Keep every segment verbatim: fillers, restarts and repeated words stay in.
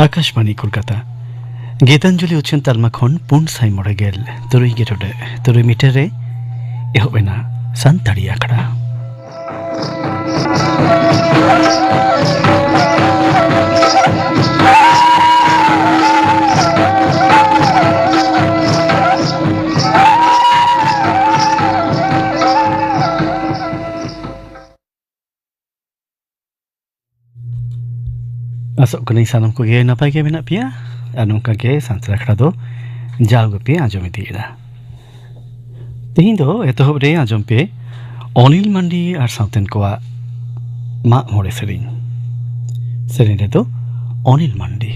ᱟᱠᱟᱥᱵᱟᱬᱤ ᱠᱳᱞᱠᱟᱛᱟ᱾ ᱜᱤᱛᱟᱧᱡᱚᱞᱤ ᱩᱪᱷᱟᱹᱱ ᱛᱟᱞᱢᱟ ᱠᱷᱚᱱ ᱯᱩᱱ ᱥᱟᱭ ᱢᱚᱬᱮ ᱜᱮᱞ ᱛᱩᱨᱩᱭ ᱜᱮ ᱴᱚᱰᱮ ᱛᱩᱨᱩᱭ ᱢᱤᱴᱟᱨ ᱨᱮ ᱮᱦᱚᱵ ᱮᱱᱟ ᱥᱟᱱᱛᱟᱲᱤ ᱟᱠᱷᱲᱟ᱾ ᱟᱥᱚᱜ ᱠᱟᱹᱱᱟᱹᱧ ᱥᱟᱱᱟᱢ ᱠᱚᱜᱮ ᱱᱟᱯᱟᱭ ᱜᱮ ᱢᱮᱱᱟᱜ ᱯᱮᱭᱟ᱾ ᱟᱨ ᱱᱚᱝᱠᱟ ᱜᱮ ᱥᱟᱱᱛᱟᱲ ᱟᱠᱷᱲᱟ ᱫᱚ ᱡᱟᱣ ᱜᱮᱯᱮ ᱟᱸᱡᱚᱢ ᱤᱫᱤᱭᱮᱫᱟ᱾ ᱛᱮᱦᱮᱧ ᱫᱚ ᱮᱛᱚᱦᱚᱵ ᱨᱮ ᱟᱸᱡᱚᱢ ᱯᱮ ᱚᱱᱤᱞ ᱢᱟᱱᱰᱤ ᱟᱨ ᱥᱟᱶᱛᱮᱱ ᱠᱚᱣᱟᱜ ᱢᱟᱜ ᱢᱚᱬᱮ ᱥᱮᱨᱮᱧ᱾ ᱥᱮᱨᱮᱧ ᱨᱮᱫᱚ ᱚᱱᱤᱞ ᱢᱟᱱᱰᱤ᱾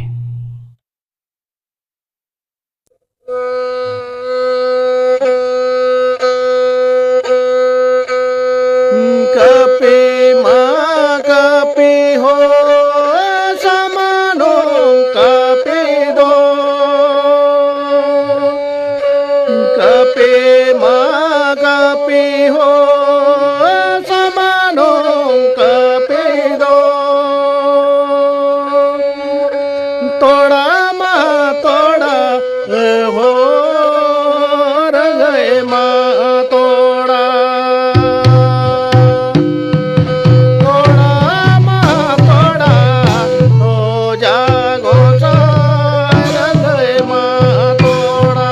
Kapi ma kapi ho samanong kapi do. Kapi ma kapi ho samanong kapi do. Tora ma tora ho ragai ma tora. Tora ma tora ho jago sa ragai ma tora.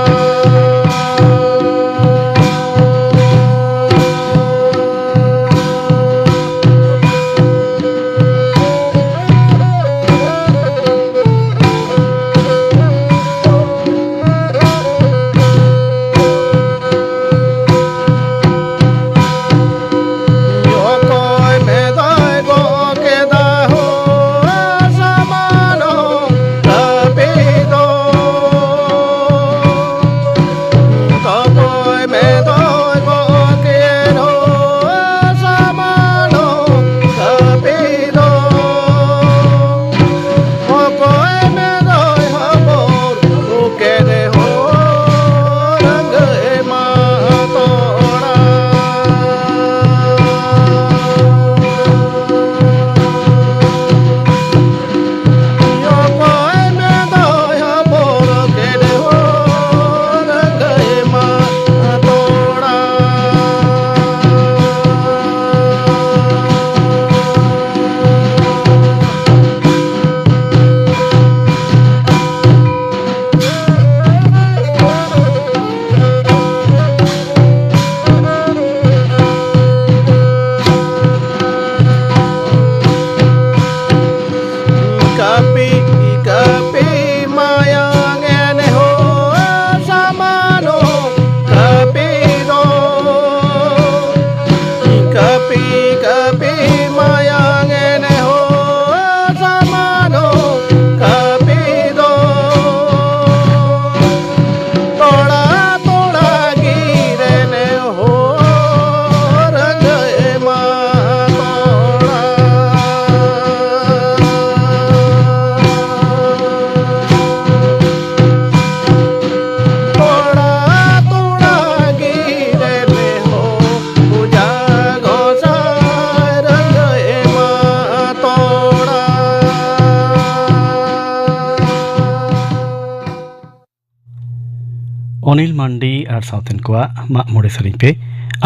Anil ᱢᱟᱱᱰᱤ ᱟᱨ ᱥᱟᱶᱛᱮᱱ ᱠᱚᱣᱟᱜ ᱢᱟᱜ ᱢᱚᱬᱮ ᱥᱮᱨᱮᱧ ᱯᱮ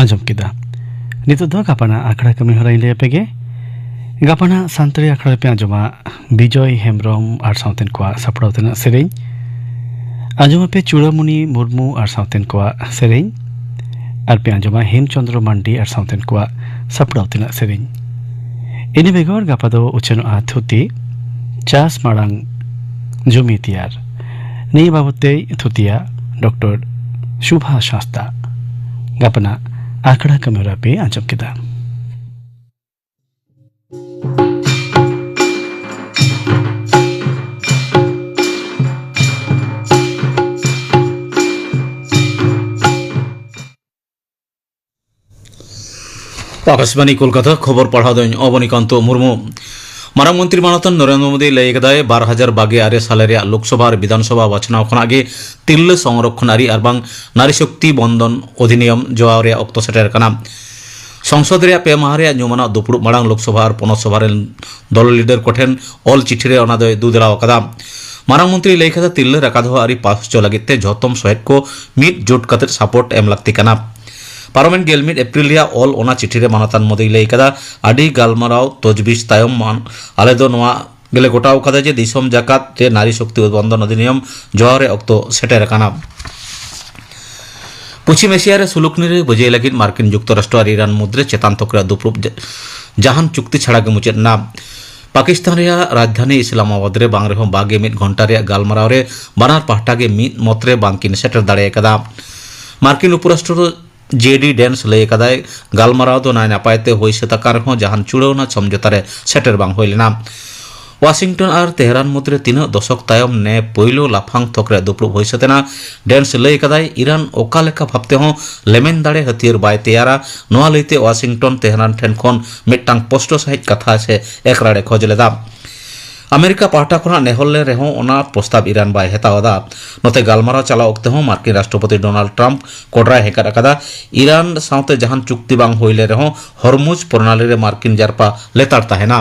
ᱟᱸᱡᱚᱢ ᱠᱮᱫᱟ᱾ ᱱᱤᱛᱚᱜ ᱫᱚ ᱜᱟᱯᱟᱱᱟᱜ ᱟᱠᱷᱲᱟ ᱠᱟᱹᱢᱤ ᱦᱚᱨᱟᱧ ᱞᱟᱹᱭ ᱟᱯᱮ ᱜᱮ᱾ ᱜᱟᱯᱟᱱᱟᱜ ᱥᱟᱱᱛᱟᱲᱤ ᱟᱠᱷᱲᱟ ᱨᱮᱯᱮ ᱟᱸᱡᱚᱢᱟ ᱵᱤᱡᱚᱭ ᱦᱮᱢᱵᱨᱚᱢ ᱟᱨ ᱥᱟᱶᱛᱮᱱ ᱠᱚᱣᱟᱜ ᱥᱟᱯᱲᱟᱣ ᱛᱮᱱᱟᱜ ᱥᱮᱨᱮᱧ, ᱟᱸᱡᱚᱢ ᱟᱯᱮ ᱪᱩᱲᱟᱢᱩᱱᱤ ᱢᱩᱨᱢᱩ ᱟᱨ ᱥᱟᱶᱛᱮᱱ ᱠᱚᱣᱟᱜ ᱥᱮᱨᱮᱧ, ᱟᱨ ᱯᱮ ᱟᱸᱡᱚᱢᱟ ᱦᱮᱢᱪᱚᱸᱫᱽᱨᱚ ᱢᱟᱱᱰᱤ ᱟᱨ ᱥᱟᱶᱛᱮᱱ ᱠᱚᱣᱟᱜ ᱥᱟᱯᱲᱟᱣ ᱛᱮᱱᱟᱜ ᱥᱮᱨᱮᱧ᱾ ᱤᱱᱟᱹ ᱵᱮᱜᱚᱨ ᱜᱟᱯᱟ ᱫᱚ ᱩᱪᱷᱟᱹᱱᱚᱜᱼᱟ ᱛᱷᱩᱛᱤ, ᱪᱟᱥ ᱢᱟᱲᱟᱝ ᱡᱩᱢᱤ ᱛᱮᱭᱟᱨ᱾ ᱱᱤᱭᱟᱹ ᱵᱟᱵᱚᱫ ᱛᱮᱭ ᱛᱷᱩᱛᱤᱭᱟ ᱰᱚᱠᱴᱚᱨ ᱥᱩᱵᱷᱟᱥ ᱦᱟᱸᱥᱫᱟ᱾ ᱜᱟᱯᱟᱱᱟᱜ ᱟᱠᱷᱲᱟ ᱠᱟᱹᱢᱤ ᱦᱚᱨᱟ ᱯᱮ ᱟᱸᱡᱚᱢ ᱠᱮᱫᱟ᱾ ᱟᱠᱟᱥᱵᱟᱱᱤ ᱠᱳᱞᱠᱟᱛᱟ, ᱠᱷᱚᱵᱚᱨ ᱯᱟᱲᱦᱟᱣ ᱫᱚᱧ ᱚᱵᱚᱱᱤᱠᱟᱱᱛᱚ ᱢᱩᱨᱢᱩ᱾ ᱢᱟᱨᱟᱝ ᱢᱚᱱᱛᱨᱤ ᱢᱟᱱᱚᱛᱟᱱ ᱱᱚᱨᱮᱱᱫᱨᱚ ᱢᱳᱫᱤ ᱞᱟᱹᱭ ᱟᱠᱟᱫᱟᱭ, ᱵᱟᱨ ᱦᱟᱡᱟᱨ ᱵᱟᱜᱮ ᱟᱨᱮ ᱥᱟᱞᱮ ᱨᱮᱭᱟᱜ ᱞᱳᱠᱥᱚᱵᱷᱟ ᱟᱨ ᱵᱤᱫᱷᱟᱱᱥᱚᱵᱷᱟ ᱵᱟᱪᱷᱱᱟᱣ ᱠᱷᱚᱱᱟᱜ ᱜᱮ ᱛᱤᱨᱞᱟᱹ ᱥᱚᱝᱨᱚᱠᱷᱚᱱ ᱟᱹᱨᱤ ᱟᱨ ᱵᱟᱝ ᱱᱟᱨᱤ ᱥᱚᱠᱛᱤ ᱵᱚᱱᱫᱚᱱ ᱚᱫᱷᱤᱱᱤᱭᱚᱢ ᱡᱚᱣᱟᱣ ᱨᱮᱭᱟᱜ ᱚᱠᱛᱚ ᱥᱮᱴᱮᱨ ᱟᱠᱟᱱᱟ᱾ ᱥᱚᱝᱥᱚᱫ ᱨᱮᱭᱟᱜ ᱯᱮ ᱢᱟᱦᱟ ᱨᱮᱭᱟᱜ ᱧᱩᱢᱟᱱᱟᱜ ᱫᱩᱯᱲᱩᱵ ᱢᱟᱲᱟᱝ ᱞᱳᱠᱥᱚᱵᱷᱟ ᱟᱨ ᱯᱚᱱᱚᱛ ᱥᱚᱵᱷᱟ ᱨᱮᱱ ᱫᱚᱞ ᱞᱤᱰᱟᱨ ᱠᱚᱴᱷᱮᱱ ᱚᱞ ᱪᱤᱴᱷᱤ ᱨᱮ ᱚᱱᱟ ᱫᱚᱭ ᱫᱩᱫᱮᱞᱟᱣ ᱟᱠᱟᱫᱟ᱾ ᱢᱟᱨᱟᱝ ᱢᱚᱱᱛᱨᱤᱭ ᱞᱟᱹᱭ ᱠᱮᱫᱟ, ᱛᱤᱨᱞᱟᱹ ᱨᱟᱠᱟ ᱫᱚᱦᱚ ᱟᱹᱨᱤ ᱯᱟᱥ ᱦᱚᱪᱚ ᱞᱟᱹᱜᱤᱫ ᱛᱮ ᱡᱷᱚᱛᱚᱢ ᱥᱚᱦᱮᱫ ᱠᱚ ᱢᱤᱫ ᱡᱩᱴ ᱠᱟᱛᱮ ᱥᱟᱯᱳᱨᱴ ᱮᱢ ᱞᱟᱹᱠᱛᱤ ᱠᱟᱱᱟ᱾ ᱯᱟᱨᱚᱢᱮᱱ ᱜᱮᱞ ᱢᱤᱫ ᱮᱯᱨᱤᱞ ᱨᱮᱭᱟᱜ ᱚᱞ ᱚᱱᱟ ᱪᱤᱴᱷᱤ ᱨᱮ ᱢᱟᱱᱚᱛᱟᱱ ᱢᱳᱫᱤᱭ ᱞᱟᱹᱭ ᱠᱟᱫᱟ, ᱟᱹᱰᱤ ᱜᱟᱞᱢᱟᱨᱟᱣ ᱛᱚᱡᱽᱵᱤᱡᱽ ᱛᱟᱭᱚᱢ ᱢᱟᱱ-, ᱟᱞᱮ ᱫᱚ ᱱᱚᱣᱟ ᱜᱮᱞᱮ ᱜᱚᱴᱟᱣ ᱠᱟᱫᱟ ᱡᱮ ᱫᱤᱥᱚᱢ ᱡᱟᱠᱟᱛ ᱨᱮ ᱱᱟᱨᱤ ᱥᱚᱠᱛᱤ ᱵᱚᱱᱫᱚᱱ ᱚᱫᱷᱤᱱᱤᱭᱚᱢ ᱡᱚᱣᱟᱣ ᱨᱮ ᱚᱠᱛᱚ ᱥᱮᱴᱮᱨ ᱟᱠᱟᱱᱟ᱾ ᱯᱚᱪᱷᱤᱢ ᱮᱥᱤᱭᱟ ᱨᱮ ᱥᱩᱞᱩᱠᱱᱤ ᱨᱮ ᱵᱟᱹᱡᱟᱹᱭ ᱞᱟᱹᱜᱤᱫ ᱢᱟᱨᱠᱤᱱ ᱡᱩᱠᱛᱚᱨᱟᱥᱴᱨᱚ ᱟᱨ ᱤᱨᱟᱱ ᱢᱩᱫᱽᱨᱮ ᱪᱮᱛᱟᱱ ᱛᱷᱚᱠ ᱨᱮᱭᱟᱜ ᱫᱩᱯᱲᱩᱵ ᱡᱟ-, ᱡᱟᱦᱟᱱ ᱪᱩᱠᱛᱤ ᱪᱷᱟᱲᱟ ᱜᱮ ᱢᱩᱪᱟᱹᱫ ᱮᱱᱟ᱾ ᱯᱟᱠᱤᱥᱛᱟᱱ ᱨᱮᱭᱟᱜ ᱨᱟᱡᱽᱫᱷᱟᱱᱤ ᱤᱥᱞᱟᱢᱟᱵᱟᱫᱽ ᱨᱮ ᱵᱟᱝ ᱨᱮᱦᱚᱸ ᱵᱟᱜᱮ ᱢᱤᱫ ᱜᱷᱚᱱᱴᱟ ᱨᱮᱭᱟᱜ ᱜᱟᱞᱢᱟᱨᱟᱣ ᱨᱮ ᱵᱟᱱᱟᱨ ᱯᱟᱦᱴᱟ ᱜᱮ ᱢᱤᱫ ᱢᱚᱛ ᱨᱮ ᱵᱟᱝᱠᱤᱱ ᱥᱮᱴᱮᱨ ᱫᱟᱲᱮ ᱟᱠᱟᱫᱟ᱾ ᱢᱟᱨᱠᱤᱱ ᱩᱯᱚᱨᱟᱥᱴᱨᱚ ᱡᱮ ᱰᱤ ᱰᱮᱱᱥ ᱞᱟᱹᱭ ᱟᱠᱟᱫᱟᱭ, ᱜᱟᱞᱢᱟᱨᱟᱣ ᱫᱚ ᱱᱟᱭ ᱱᱟᱯᱟᱭ ᱛᱮ ᱦᱩᱭ ᱥᱟᱹᱛ ᱟᱠᱟᱱ ᱨᱮᱦᱚᱸ ᱡᱟᱦᱟᱱ ᱪᱩᱲᱟᱹᱣᱱᱟ ᱥᱚᱢᱡᱷᱚᱛᱟ ᱨᱮ ᱥᱮᱴᱮᱨ ᱵᱟᱝ ᱦᱩᱭ ᱞᱮᱱᱟ᱾ ᱣᱟᱥᱤᱝᱴᱚᱱ ᱟᱨ ᱛᱮᱦᱨᱟᱱ ᱢᱩᱫᱽᱨᱮ ᱛᱤᱱᱟᱹᱜ ᱫᱚᱥᱚᱠ ᱛᱟᱭᱚᱢ ᱱᱮ ᱯᱳᱭᱞᱳ ᱞᱟᱯᱷᱟᱝ ᱛᱷᱚᱠ ᱨᱮ ᱫᱩᱯᱲᱩᱵ ᱦᱩᱭ ᱥᱟᱹᱛ ᱮᱱᱟ᱾ ᱰᱮᱱᱥ ᱞᱟᱹᱭ ᱟᱠᱟᱫᱟᱭ, ᱤᱨᱟᱱ ᱚᱠᱟ ᱞᱮᱠᱟ ᱵᱷᱟᱵᱽ ᱛᱮᱦᱚᱸ ᱞᱮᱢᱮᱱ ᱫᱟᱲᱮ ᱦᱟᱹᱛᱭᱟᱹᱨ ᱵᱟᱭ ᱛᱮᱭᱟᱨᱟ᱾ ᱱᱚᱣᱟ ᱞᱟᱹᱭᱛᱮ ᱣᱟᱥᱤᱝᱴᱚᱱ ᱛᱮᱦᱨᱟᱱ ᱴᱷᱮᱱ ᱠᱷᱚᱱ ᱢᱤᱫᱴᱟᱝ ᱯᱚᱥᱴᱚ ᱥᱟᱹᱦᱤᱡ ᱠᱟᱛᱷᱟ ᱥᱮ ᱮᱠᱨᱟᱲ ᱮ ᱠᱷᱚᱡᱽ ᱞᱮᱫᱟ᱾ ᱟᱢᱮᱨᱤᱠᱟ ᱯᱟᱦᱴᱟ ᱠᱷᱚᱱᱟᱜ ᱱᱮᱦᱚᱨ ᱞᱮᱱ ᱨᱮᱦᱚᱸ ᱚᱱᱟ ᱯᱨᱚᱥᱛᱟᱵ ᱤᱨᱟᱱ ᱵᱟᱭ ᱦᱟᱛᱟᱣ ᱮᱫᱟ᱾ ᱱᱚᱛᱮ ᱜᱟᱞᱢᱟᱨᱟᱣ ᱪᱟᱞᱟᱣ ᱚᱠᱛᱮ ᱦᱚᱸ ᱢᱟᱨᱠᱤᱱ ᱨᱟᱥᱴᱨᱚᱯᱚᱛᱤ ᱰᱳᱱᱟᱞᱰ ᱴᱨᱟᱢᱯ ᱠᱚᱰᱨᱟᱭ ᱦᱮᱸᱠᱟᱫ ᱟᱠᱟᱫᱟ, ᱤᱨᱟᱱ ᱥᱟᱶᱛᱮ ᱡᱟᱦᱟᱱ ᱪᱩᱠᱛᱤ ᱵᱟᱝ ᱦᱩᱭ ᱞᱮᱱ ᱨᱮᱦᱚᱸ ᱦᱚᱨᱢᱩᱡᱽ ᱯᱨᱚᱱᱟᱞᱤ ᱨᱮ ᱢᱟᱨᱠᱤᱱ ᱡᱟᱨᱯᱟ ᱞᱮᱛᱟᱲ ᱛᱟᱦᱮᱱᱟ᱾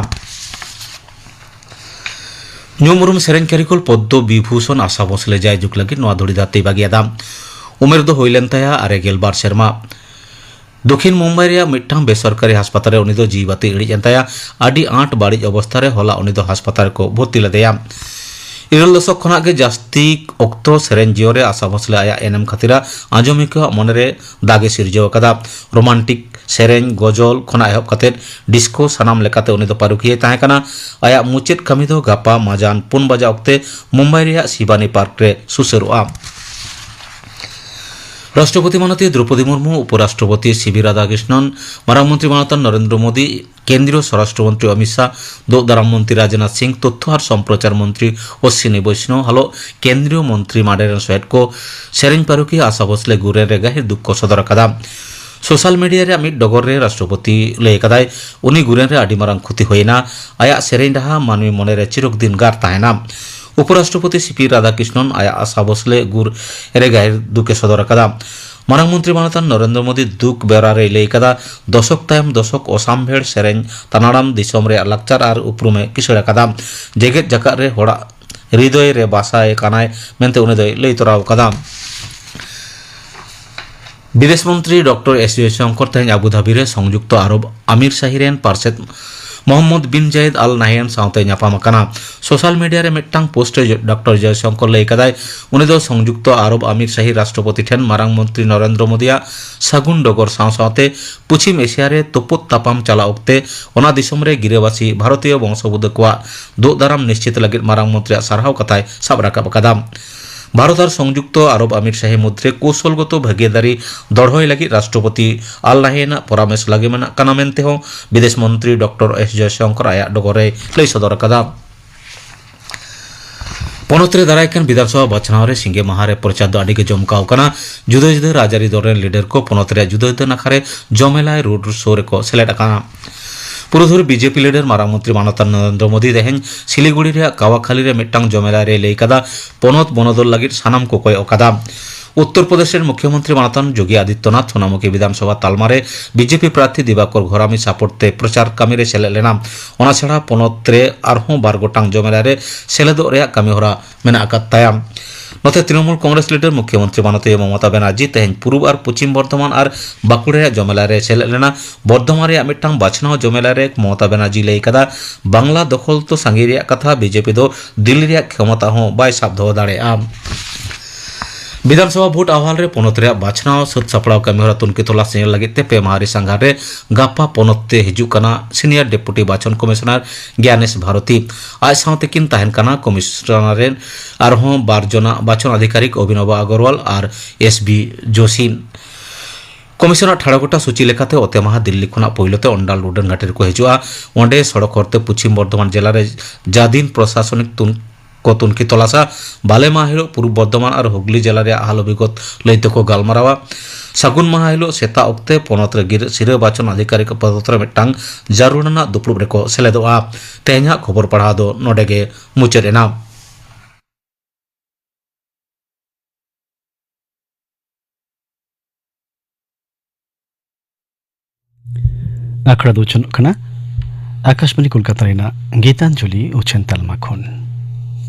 ᱧᱩᱢ ᱩᱨᱩᱢ ᱥᱮᱨᱮᱧ ᱠᱟᱹᱨᱤᱜᱚᱞ ᱯᱚᱫᱽᱫᱚ ᱵᱤᱵᱷᱩᱥᱚᱱ ᱟᱥᱟ ᱵᱷᱳᱥᱞᱮ ᱡᱟᱭᱡᱩᱜᱽ ᱞᱟᱹᱜᱤᱫ ᱱᱚᱣᱟ ᱫᱷᱩᱲᱤ ᱫᱷᱟᱹᱨᱛᱤ ᱵᱟᱹᱜᱤᱭᱟᱫᱟ᱾ ᱩᱢᱮᱨ ᱫᱚ ᱦᱩᱭ ᱞᱮᱱ ᱛᱟᱭᱟ ᱟᱨᱮ ᱜᱮᱞ ᱵᱟᱨ ᱥᱮᱨᱢᱟ᱾ ᱫᱚᱠᱷᱤᱱ ᱢᱩᱢᱵᱟᱭ ᱨᱮᱭᱟᱜ ᱢᱤᱫᱴᱟᱝ ᱵᱮᱥᱚᱨᱠᱟᱨᱤ ᱦᱟᱥᱯᱟᱛᱟᱞ ᱨᱮ ᱩᱱᱤ ᱫᱚ ᱡᱤᱣᱤ ᱵᱟᱹᱛᱤ ᱤᱬᱤᱡ ᱮᱱ ᱛᱟᱭᱟ᱾ ᱟᱹᱰᱤ ᱟᱸᱴ ᱵᱟᱹᱲᱤᱡ ᱚᱵᱚᱥᱛᱷᱟ ᱨᱮ ᱦᱚᱞᱟ ᱩᱱᱤ ᱫᱚ ᱦᱟᱥᱯᱟᱛᱟᱞ ᱨᱮᱠᱚ ᱵᱷᱚᱨᱛᱤ ᱞᱮᱫᱮᱭᱟ᱾ ᱤᱨᱟᱹᱞ ᱫᱚᱥᱚᱠ ᱠᱷᱚᱱᱟᱜ ᱜᱮ ᱡᱟᱹᱥᱛᱤ ᱚᱠᱛᱚ ᱥᱮᱨᱮᱧ ᱡᱤᱭᱚᱱ ᱨᱮ ᱟᱥᱟ ᱵᱷᱳᱥᱞᱮ ᱟᱭᱟᱜ ᱮᱱᱮᱢ ᱠᱷᱟᱹᱛᱤᱨ ᱟᱸᱡᱚᱢᱤᱭᱟᱹ ᱠᱚᱣᱟᱜ ᱢᱚᱱᱮᱨᱮ ᱫᱟᱜ ᱮ ᱥᱤᱨᱡᱟᱹᱣ ᱟᱠᱟᱫᱟ᱾ ᱨᱳᱢᱟᱱᱴᱤᱠ ᱥᱮᱨᱮᱧ, ᱜᱚᱡᱚᱞ ᱠᱷᱚᱱᱟᱜ ᱮᱦᱚᱵ ᱠᱟᱛᱮ ᱰᱤᱥᱠᱳ, ᱥᱟᱱᱟᱢ ᱞᱮᱠᱟᱛᱮ ᱩᱱᱤ ᱫᱚ ᱯᱟᱹᱨᱩᱠᱷᱤᱭᱟᱹᱭ ᱛᱟᱦᱮᱸ ᱠᱟᱱᱟ᱾ ᱟᱭᱟᱜ ᱢᱩᱪᱟᱹᱫ ᱠᱟᱹᱢᱤ ᱫᱚ ᱜᱟᱯᱟ ᱢᱟᱡᱟᱱ ᱯᱩᱱ ᱵᱟᱡᱟ ᱚᱠᱛᱮ ᱢᱩᱢᱵᱟᱭ ᱨᱮᱭᱟᱜ ᱥᱤᱵᱟᱱᱤ ᱯᱟᱨᱠ ᱨᱮ ᱥᱩᱥᱟᱹᱨᱚᱜᱼᱟ᱾ ᱨᱟᱥᱴᱨᱚᱯᱚᱛᱤ ᱢᱟᱱᱚᱛᱤ ᱫᱨᱚᱯᱚᱫᱤ ᱢᱩᱨᱢᱩ, ᱩᱯᱚᱨᱟᱥᱴᱨᱚᱯᱚᱛᱤ ᱥᱤᱵᱤ ᱨᱟᱫᱷᱟᱠᱨᱤᱥᱱᱚᱱ, ᱢᱟᱨᱟᱝ ᱢᱚᱱᱛᱨᱤ ᱢᱟᱱᱚᱛᱟᱱ ᱱᱚᱨᱮᱱᱫᱨᱚ ᱢᱳᱫᱤ, ᱠᱮᱱᱫᱨᱤᱭᱚ ᱥᱚᱨᱟᱥᱴᱨᱚ ᱢᱚᱱᱛᱨᱤ ᱚᱢᱤᱛ ᱥᱟᱦ, ᱫᱳᱜ ᱫᱟᱨᱟᱢ ᱢᱚᱱᱛᱨᱤ ᱨᱟᱡᱽᱱᱟᱛᱷ ᱥᱤᱝ, ᱛᱚᱛᱛᱷᱚ ᱟᱨ ᱥᱚᱢᱯᱨᱚᱪᱟᱨ ᱢᱚᱱᱛᱨᱤ ᱚᱥᱥᱤᱱᱤ ᱵᱳᱭᱥᱱᱚᱣ, ᱦᱟᱞᱚᱜ ᱠᱮᱱᱫᱨᱤᱭᱚ ᱢᱚᱱᱛᱨᱤ ᱢᱟᱰᱮᱨ ᱨᱮᱱ ᱥᱚᱦᱮᱫ ᱠᱚ ᱥᱮᱨᱮᱧ ᱯᱟᱹᱨᱩᱠᱷᱤᱭᱟᱹ ᱟᱥᱟ ᱵᱷᱳᱥᱞᱮ ᱜᱩᱨ ᱨᱮ ᱜᱟᱹᱦᱤᱨ ᱫᱩᱠ ᱠᱚ ᱥᱚᱫᱚᱨ ᱟᱠᱟᱫᱟ᱾ ᱥᱳᱥᱟᱞ ᱢᱤᱰᱤᱭᱟ ᱨᱮᱭᱟᱜ ᱢᱤᱫ ᱰᱚᱜᱚᱨ ᱨᱮ ᱨᱟᱥᱴᱨᱚᱯᱚᱛᱤ ᱞᱟᱹᱭ ᱟᱠᱟᱫᱟᱭ, ᱩᱱᱤ ᱜᱩᱨᱮᱱ ᱨᱮ ᱟᱹᱰᱤ ᱢᱟᱨᱟᱝ ᱠᱷᱚᱛᱤ ᱦᱩᱭᱮᱱᱟ᱾ ᱟᱭᱟᱜ ᱥᱮᱨᱮᱧ ᱨᱟᱦᱟ ᱢᱟᱹᱱᱢᱤ ᱢᱚᱱᱮᱨᱮ ᱪᱤᱨᱚᱠ ᱫᱤᱱ ᱜᱟᱨ ᱛᱟᱦᱮᱱᱟ᱾ ᱩᱯᱚᱨᱟᱥᱴᱨᱚᱯᱚᱛᱤ ᱥᱤ ᱯᱤ ᱨᱟᱫᱷᱟᱠᱨᱤᱥᱱᱚᱱ ᱟᱭᱟᱜ ᱟᱥᱟ ᱵᱷᱳᱥᱞᱮ ᱜᱩᱨ ᱨᱮ ᱜᱟᱹᱦᱤᱨ ᱫᱩᱠ ᱮ ᱥᱚᱫᱚᱨ ᱟᱠᱟᱫᱟ᱾ ᱢᱟᱨᱟᱝ ᱢᱚᱱᱛᱨᱤ ᱢᱟᱱᱚᱛᱟᱱ ᱱᱚᱨᱮᱱᱫᱨᱚ ᱢᱳᱫᱤ ᱫᱩᱠ ᱵᱮᱣᱨᱟ ᱨᱮᱭ ᱞᱟᱹᱭ ᱟᱠᱟᱫᱟ, ᱫᱚᱥᱚᱠ ᱛᱟᱭᱚᱢ ᱫᱚᱥᱚᱠ ᱚᱥᱟᱢᱵᱷᱮᱲ ᱥᱮᱨᱮᱧ ᱛᱟᱱᱟᱲᱟᱢ ᱫᱤᱥᱚᱢ ᱨᱮᱭᱟᱜ ᱞᱟᱠᱪᱟᱨ ᱟᱨ ᱩᱯᱨᱩᱢ ᱮ ᱠᱤᱥᱟᱹᱲ ᱟᱠᱟᱫᱟ᱾ ᱡᱮᱜᱮᱛ ᱡᱟᱠᱟᱛ ᱨᱮ ᱦᱚᱲᱟᱜ ᱦᱨᱤᱫᱚᱭ ᱨᱮ ᱵᱟᱥᱟᱭ ᱠᱟᱱᱟᱭ ᱢᱮᱱᱛᱮ ᱩᱱᱤ ᱫᱚᱭ ᱞᱟᱹᱭ ᱛᱚᱨᱟ ᱟᱠᱟᱫᱟ᱾ ᱵᱤᱫᱮᱥ ᱢᱚᱱᱛᱨᱤ ᱰᱚᱠᱴᱚᱨ ᱮᱥ ᱡᱚᱭᱥᱚᱝᱠᱚᱨ ᱛᱮᱦᱮᱧ ᱟᱵᱩ ᱫᱷᱟᱵᱤ ᱨᱮ ᱥᱚᱝᱡᱩᱠᱛᱚ ᱟᱨᱚᱵ ᱟᱢᱤᱨ ᱥᱟᱦᱤ ᱨᱮᱱ ᱯᱟᱨᱥᱮᱛ ᱢᱚᱦᱚᱢᱢᱚᱫ ᱵᱤᱱ ᱡᱟᱭᱮᱫ ᱟᱞ ᱱᱟᱦᱭᱟᱱ ᱥᱟᱶᱛᱮ ᱧᱟᱯᱟᱢ ᱟᱠᱟᱱᱟ᱾ ᱥᱳᱥᱟᱞ ᱢᱤᱰᱤᱭᱟ ᱨᱮ ᱢᱤᱫᱴᱟᱝ ᱯᱳᱥᱴ ᱨᱮ ᱰᱚᱠᱴᱚᱨ ᱡᱚᱭᱥᱚᱝᱠᱚᱨ ᱞᱟᱹᱭ ᱠᱟᱫᱟᱭ, ᱩᱱᱤ ᱫᱚ ᱥᱚᱝᱡᱩᱠᱛᱚ ᱟᱨᱚᱵ ᱟᱢᱤᱨ ᱥᱟᱦᱤ ᱨᱟᱥᱴᱨᱚᱯᱚᱛᱤ ᱴᱷᱮᱱ ᱢᱟᱨᱟᱝ ᱢᱚᱱᱛᱨᱤ ᱱᱚᱨᱮᱱᱫᱨᱚ ᱢᱳᱫᱤᱭᱟᱜ ᱥᱟᱹᱜᱩᱱ ᱰᱚᱜᱚᱨ ᱥᱟᱶ ᱥᱟᱶᱛᱮ ᱯᱚᱪᱷᱤᱢ ᱮᱥᱤᱭᱟ ᱨᱮ ᱛᱩᱯᱩᱫ ᱛᱟᱯᱟᱢ ᱪᱟᱞᱟᱣ ᱚᱠᱛᱮ ᱚᱱᱟ ᱫᱤᱥᱚᱢ ᱨᱮ ᱜᱤᱨᱟᱹᱵᱟᱹᱥᱤ ᱵᱷᱟᱨᱚᱛᱤᱭᱚ ᱵᱚᱝᱥᱚᱵᱩᱫᱟᱹ ᱠᱚᱣᱟᱜ ᱫᱳᱜ ᱫᱟᱨᱟᱢ ᱱᱤᱥᱪᱤᱛ ᱞᱟᱹᱜᱤᱫ ᱢᱟᱨᱟᱝ ᱢᱚᱱᱛᱨᱤᱭᱟᱜ ᱥᱟᱨᱦᱟᱣ ᱠᱟᱛᱷᱟᱭ ᱥᱟᱵ ᱨᱟᱠᱟᱵ ᱟᱠᱟᱫᱟ᱾ ᱵᱷᱟᱨᱚᱛ ᱟᱨ ᱥᱚᱝᱡᱩᱠᱛᱚ ᱟᱨᱚᱵ ᱟᱢᱤᱨ ᱥᱟᱦᱤ ᱢᱚᱫᱽᱫᱷᱮ ᱠᱳᱥᱚᱞᱜᱚᱛᱚ ᱵᱷᱟᱹᱜᱤᱫᱟᱨᱤ ᱫᱚᱲᱦᱚᱭ ᱞᱟᱹᱜᱤᱫ ᱨᱟᱥᱴᱨᱚᱯᱚᱛᱤ ᱟᱞ ᱱᱟᱦᱭᱟᱱᱟᱜ ᱯᱚᱨᱟᱢᱮᱥ ᱞᱟᱹᱜᱤ ᱢᱮᱱᱟᱜ ᱠᱟᱱᱟ ᱢᱮᱱᱛᱮ ᱦᱚᱸ ᱵᱤᱫᱮᱥ ᱢᱚᱱᱛᱨᱤ ᱰᱚᱠᱴᱚᱨ ᱮᱥ ᱡᱚᱭᱥᱚᱝᱠᱚᱨ ᱟᱭᱟᱜ ᱰᱚᱜᱚᱨ ᱨᱮᱭ ᱞᱟᱹᱭ ᱥᱚᱫᱚᱨ ᱟᱠᱟᱫᱟ᱾ ᱯᱚᱱᱚᱛ ᱨᱮ ᱫᱟᱨᱟᱭ ᱠᱟᱱ ᱵᱤᱫᱷᱟᱱᱥᱚᱵᱷᱟ ᱵᱟᱪᱷᱱᱟᱣ ᱨᱮ ᱥᱤᱸᱜᱮ ᱢᱟᱦᱟ ᱨᱮ ᱯᱨᱚᱪᱟᱨ ᱫᱚ ᱟᱹᱰᱤ ᱜᱮ ᱡᱚᱢᱠᱟᱣ ᱠᱟᱱᱟ᱾ ᱡᱩᱫᱟᱹ ᱡᱩᱫᱟᱹ ᱨᱟᱡᱽᱟᱹᱨᱤ ᱫᱚᱞ ᱨᱮᱱ ᱞᱤᱰᱟᱨ ᱠᱚ ᱯᱚᱱᱚᱛ ᱨᱮᱭᱟᱜ ᱡᱩᱫᱟᱹ ᱡᱩᱫᱟᱹ ᱱᱟᱠᱷᱟ ᱨᱮ ᱡᱚᱢᱮᱞᱟᱭ ᱨᱳᱰ ᱥᱳ ᱨᱮᱠᱚ ᱥᱮᱞᱮᱫ ᱟᱠᱟᱱᱟ᱾ ᱯᱩᱨᱩᱫᱷᱩᱞ ᱵᱤᱡᱮᱯᱤ ᱞᱤᱰᱟᱨ ᱢᱟᱨᱟᱝ ᱢᱚᱱᱛᱨᱤ ᱢᱟᱱᱚᱛᱟᱱ ᱱᱚᱨᱮᱱᱫᱨᱚ ᱢᱳᱫᱤ ᱛᱮᱦᱮᱧ ᱥᱤᱞᱤᱜᱩᱲᱤ ᱨᱮᱭᱟᱜ ᱠᱟᱣᱟᱠᱷᱟᱞᱤ ᱨᱮ ᱢᱤᱫᱴᱟᱝ ᱡᱚᱢᱮᱞᱟᱭ ᱨᱮᱭ ᱞᱟᱹᱭ ᱠᱟᱫᱟ, ᱯᱚᱱᱚᱛ ᱵᱚᱱᱚᱫᱚᱞ ᱞᱟᱹᱜᱤᱫ ᱥᱟᱱᱟᱢ ᱠᱚ ᱠᱚᱭᱚᱜ ᱟᱠᱟᱫᱟ᱾ ᱩᱛᱛᱚᱨ ᱯᱨᱚᱫᱮᱥ ᱨᱮᱱ ᱢᱩᱠᱷᱭᱚᱢᱚᱱᱛᱨᱤ ᱢᱟᱱᱚᱛᱟᱱ ᱡᱳᱜᱤ ᱟᱫᱤᱛᱭᱚᱱᱟᱛᱷ ᱥᱳᱱᱟᱢᱩᱠᱷᱤ ᱵᱤᱫᱷᱟᱱᱥᱚᱵᱷᱟ ᱛᱟᱞᱢᱟ ᱨᱮ ᱵᱤᱡᱮᱯᱤ ᱯᱨᱟᱨᱛᱷᱤ ᱫᱤᱵᱟᱠᱚᱨ ᱜᱷᱚᱨᱟᱢᱤ ᱥᱟᱯᱳᱨᱴ ᱛᱮ ᱯᱨᱚᱪᱟᱨ ᱠᱟᱹᱢᱤ ᱨᱮ ᱥᱮᱞᱮᱫ ᱞᱮᱱᱟ᱾ ᱚᱱᱟ ᱪᱷᱟᱲᱟ ᱯᱚᱱᱚᱛ ᱨᱮ ᱟᱨᱦᱚᱸ ᱵᱟᱨ ᱜᱚᱴᱟᱝ ᱡᱚᱢᱮᱞᱟᱭ ᱨᱮ ᱥᱮᱞᱮᱫᱚᱜ ᱨᱮᱭᱟᱜ ᱠᱟᱹᱢᱤ ᱦᱚᱨᱟ ᱢᱮᱱᱟᱜ ᱟᱠᱟᱫ ᱛᱟᱭᱟ᱾ ᱱᱚᱛᱮ ᱛᱨᱤᱱᱚᱢᱩᱞ ᱠᱚᱝᱜᱨᱮᱥ ᱞᱤᱰᱟᱨ ᱢᱩᱠᱷᱭᱚᱢᱚᱱᱛᱨᱤ ᱢᱟᱱᱚᱛᱤᱭᱟᱹ ᱢᱚᱢᱚᱛᱟ ᱵᱮᱱᱟᱨᱡᱤ ᱛᱮᱦᱮᱧ ᱯᱩᱨᱩᱵ ᱟᱨ ᱯᱚᱪᱷᱤᱢ ᱵᱚᱨᱫᱷᱚᱢᱟᱱ ᱟᱨ ᱵᱟᱸᱠᱩᱲᱟ ᱨᱮᱭᱟᱜ ᱡᱚᱢᱮᱞᱟ ᱨᱮ ᱥᱮᱞᱮᱫ ᱞᱮᱱᱟ᱾ ᱵᱚᱨᱫᱷᱚᱢᱟᱱ ᱨᱮᱭᱟᱜ ᱢᱤᱫᱴᱟᱝ ᱵᱟᱪᱷᱱᱟᱣ ᱡᱚᱢᱮᱞᱟ ᱨᱮ ᱢᱚᱢᱚᱛᱟ ᱵᱮᱱᱟᱨᱡᱤ ᱞᱟᱹᱭ ᱠᱟᱫᱟ, ᱵᱟᱝᱞᱟ ᱫᱚᱠᱷᱚᱞ ᱫᱚ ᱥᱟᱸᱜᱮ ᱨᱮᱭᱟᱜ ᱠᱟᱛᱷᱟ, ᱵᱤᱡᱮᱯᱤ ᱫᱚ ᱫᱤᱞᱞᱤ ᱨᱮᱭᱟᱜ ᱠᱷᱮᱢᱚᱛᱟ ᱦᱚᱸ ᱵᱟᱭ ᱥᱟᱵ ᱫᱚᱦᱚ ᱫᱟᱲᱮᱭᱟᱜᱼᱟ᱾ ᱵᱤᱫᱷᱟᱱᱥᱚᱵᱷᱟ ᱵᱷᱳᱴ ᱟᱦᱣᱟᱞ ᱨᱮ ᱯᱚᱱᱚᱛ ᱨᱮᱭᱟᱜ ᱵᱟᱪᱷᱱᱟᱣ ᱥᱟᱹᱛ ᱥᱟᱯᱲᱟᱣ ᱠᱟᱹᱢᱤᱦᱚᱨᱟ ᱛᱩᱱᱠᱷᱤ ᱛᱚᱞᱟᱥ ᱧᱮᱞ ᱞᱟᱹᱜᱤᱫ ᱛᱮ ᱯᱮ ᱢᱟᱦᱟ ᱨᱮ ᱥᱟᱸᱜᱷᱟᱨ ᱨᱮ ᱜᱟᱯᱟ ᱯᱚᱱᱚᱛ ᱛᱮ ᱦᱤᱡᱩᱜ ᱠᱟᱱᱟ ᱥᱤᱱᱤᱭᱟᱨ ᱰᱮᱯᱩᱴᱤ ᱵᱟᱪᱷᱚᱱ ᱠᱚᱢᱤᱥᱚᱱᱟᱨ ᱜᱮᱭᱟᱱᱮᱥ ᱵᱷᱟᱨᱚᱛᱤ᱾ ᱟᱡ ᱥᱟᱶᱛᱮ ᱠᱤᱱ ᱛᱟᱦᱮᱱ ᱠᱟᱱᱟ ᱠᱚᱢᱤᱥᱚᱱᱟᱨ ᱨᱮᱱ ᱟᱨᱦᱚᱸ ᱵᱟᱨ ᱡᱚᱱᱟ ᱵᱟᱪᱷᱚᱱ ᱟᱫᱷᱤᱠᱟᱨᱤᱠ ᱚᱵᱷᱤᱱᱚᱵᱟ ᱟᱜᱚᱨᱣᱟᱞ ᱟᱨ ᱮᱥ ᱵᱤ ᱡᱳᱥᱤᱱ᱾ ᱠᱚᱢᱤᱥᱚᱱᱟᱜ ᱴᱷᱟᱲᱚ ᱜᱚᱴᱟ ᱥᱩᱪᱤ ᱞᱮᱠᱟᱛᱮ ᱚᱛᱮ ᱢᱟᱦᱟ ᱫᱤᱞᱞᱤ ᱠᱷᱚᱱᱟᱜ ᱯᱳᱭᱞᱳ ᱛᱮ ᱚᱱᱰᱟᱞ ᱩᱰᱟᱹᱱ ᱜᱷᱟᱴᱤ ᱨᱮᱠᱚ ᱦᱤᱡᱩᱜᱼᱟ᱾ ᱚᱸᱰᱮ ᱥᱚᱲᱚᱠ ᱦᱚᱨᱛᱮ ᱯᱚᱪᱷᱤᱢ ᱵᱚᱨᱫᱷᱚᱢᱟᱱ ᱡᱮᱞᱟ ᱨᱮ ᱡᱟᱫᱤᱱ ᱯᱨᱚᱥᱟᱥᱚᱱᱤᱠ ᱛᱩᱱ-, ᱠᱚ ᱛᱩᱱᱠᱷᱤ ᱛᱚᱞᱟᱥᱟ᱾ ᱵᱟᱞᱮ ᱢᱟᱦᱟ ᱦᱤᱞᱳᱜ ᱯᱩᱨᱩᱵ ᱵᱚᱨᱫᱷᱚᱢᱟᱱ ᱟᱨ ᱦᱩᱜᱽᱞᱤ ᱡᱮᱞᱟ ᱨᱮᱭᱟᱜ ᱦᱟᱞ ᱚᱵᱷᱤᱜᱚᱛ ᱞᱟᱹᱭ ᱛᱮᱠᱚ ᱜᱟᱞᱢᱟᱨᱟᱣᱟ᱾ ᱥᱟᱹᱜᱩᱱ ᱢᱟᱦᱟ ᱦᱤᱞᱳᱜ ᱥᱮᱛᱟᱜ ᱚᱠᱛᱮ ᱯᱚᱱᱚᱛ ᱨᱮ ᱜᱤᱨᱟᱹ-, ᱥᱤᱨᱟᱹ ᱵᱟᱪᱷᱚᱱ ᱟᱫᱷᱤᱠᱟᱨᱤᱠ ᱯᱚᱫᱚᱛ ᱨᱮ ᱢᱤᱫᱴᱟᱝ ᱡᱟᱹᱨᱩᱲ ᱟᱱᱟᱜ ᱫᱩᱯᱲᱩᱵ ᱨᱮᱠᱚ ᱥᱮᱞᱮᱫᱚᱜᱼᱟ᱾ ᱛᱮᱦᱮᱧᱟᱜ ᱠᱷᱚᱵᱚᱨ ᱯᱟᱲᱦᱟᱣ ᱫᱚ ᱱᱚᱰᱮ ᱜᱮ ᱢᱩᱪᱟᱹᱫ ᱮᱱᱟ᱾ ᱟᱠᱷᱲᱟ ᱫᱚ ᱩᱪᱷᱟᱹᱱᱚᱜ ᱠᱟᱱᱟ ᱟᱠᱟᱥᱵᱟᱬᱤ ᱠᱳᱞᱠᱟᱛᱟ ᱨᱮᱱᱟᱜ ᱜᱤᱛᱟᱧᱡᱚᱞᱤ ᱩᱪᱷᱟᱹᱱ ᱛᱟᱞᱢᱟ ᱠᱷᱚᱱ᱾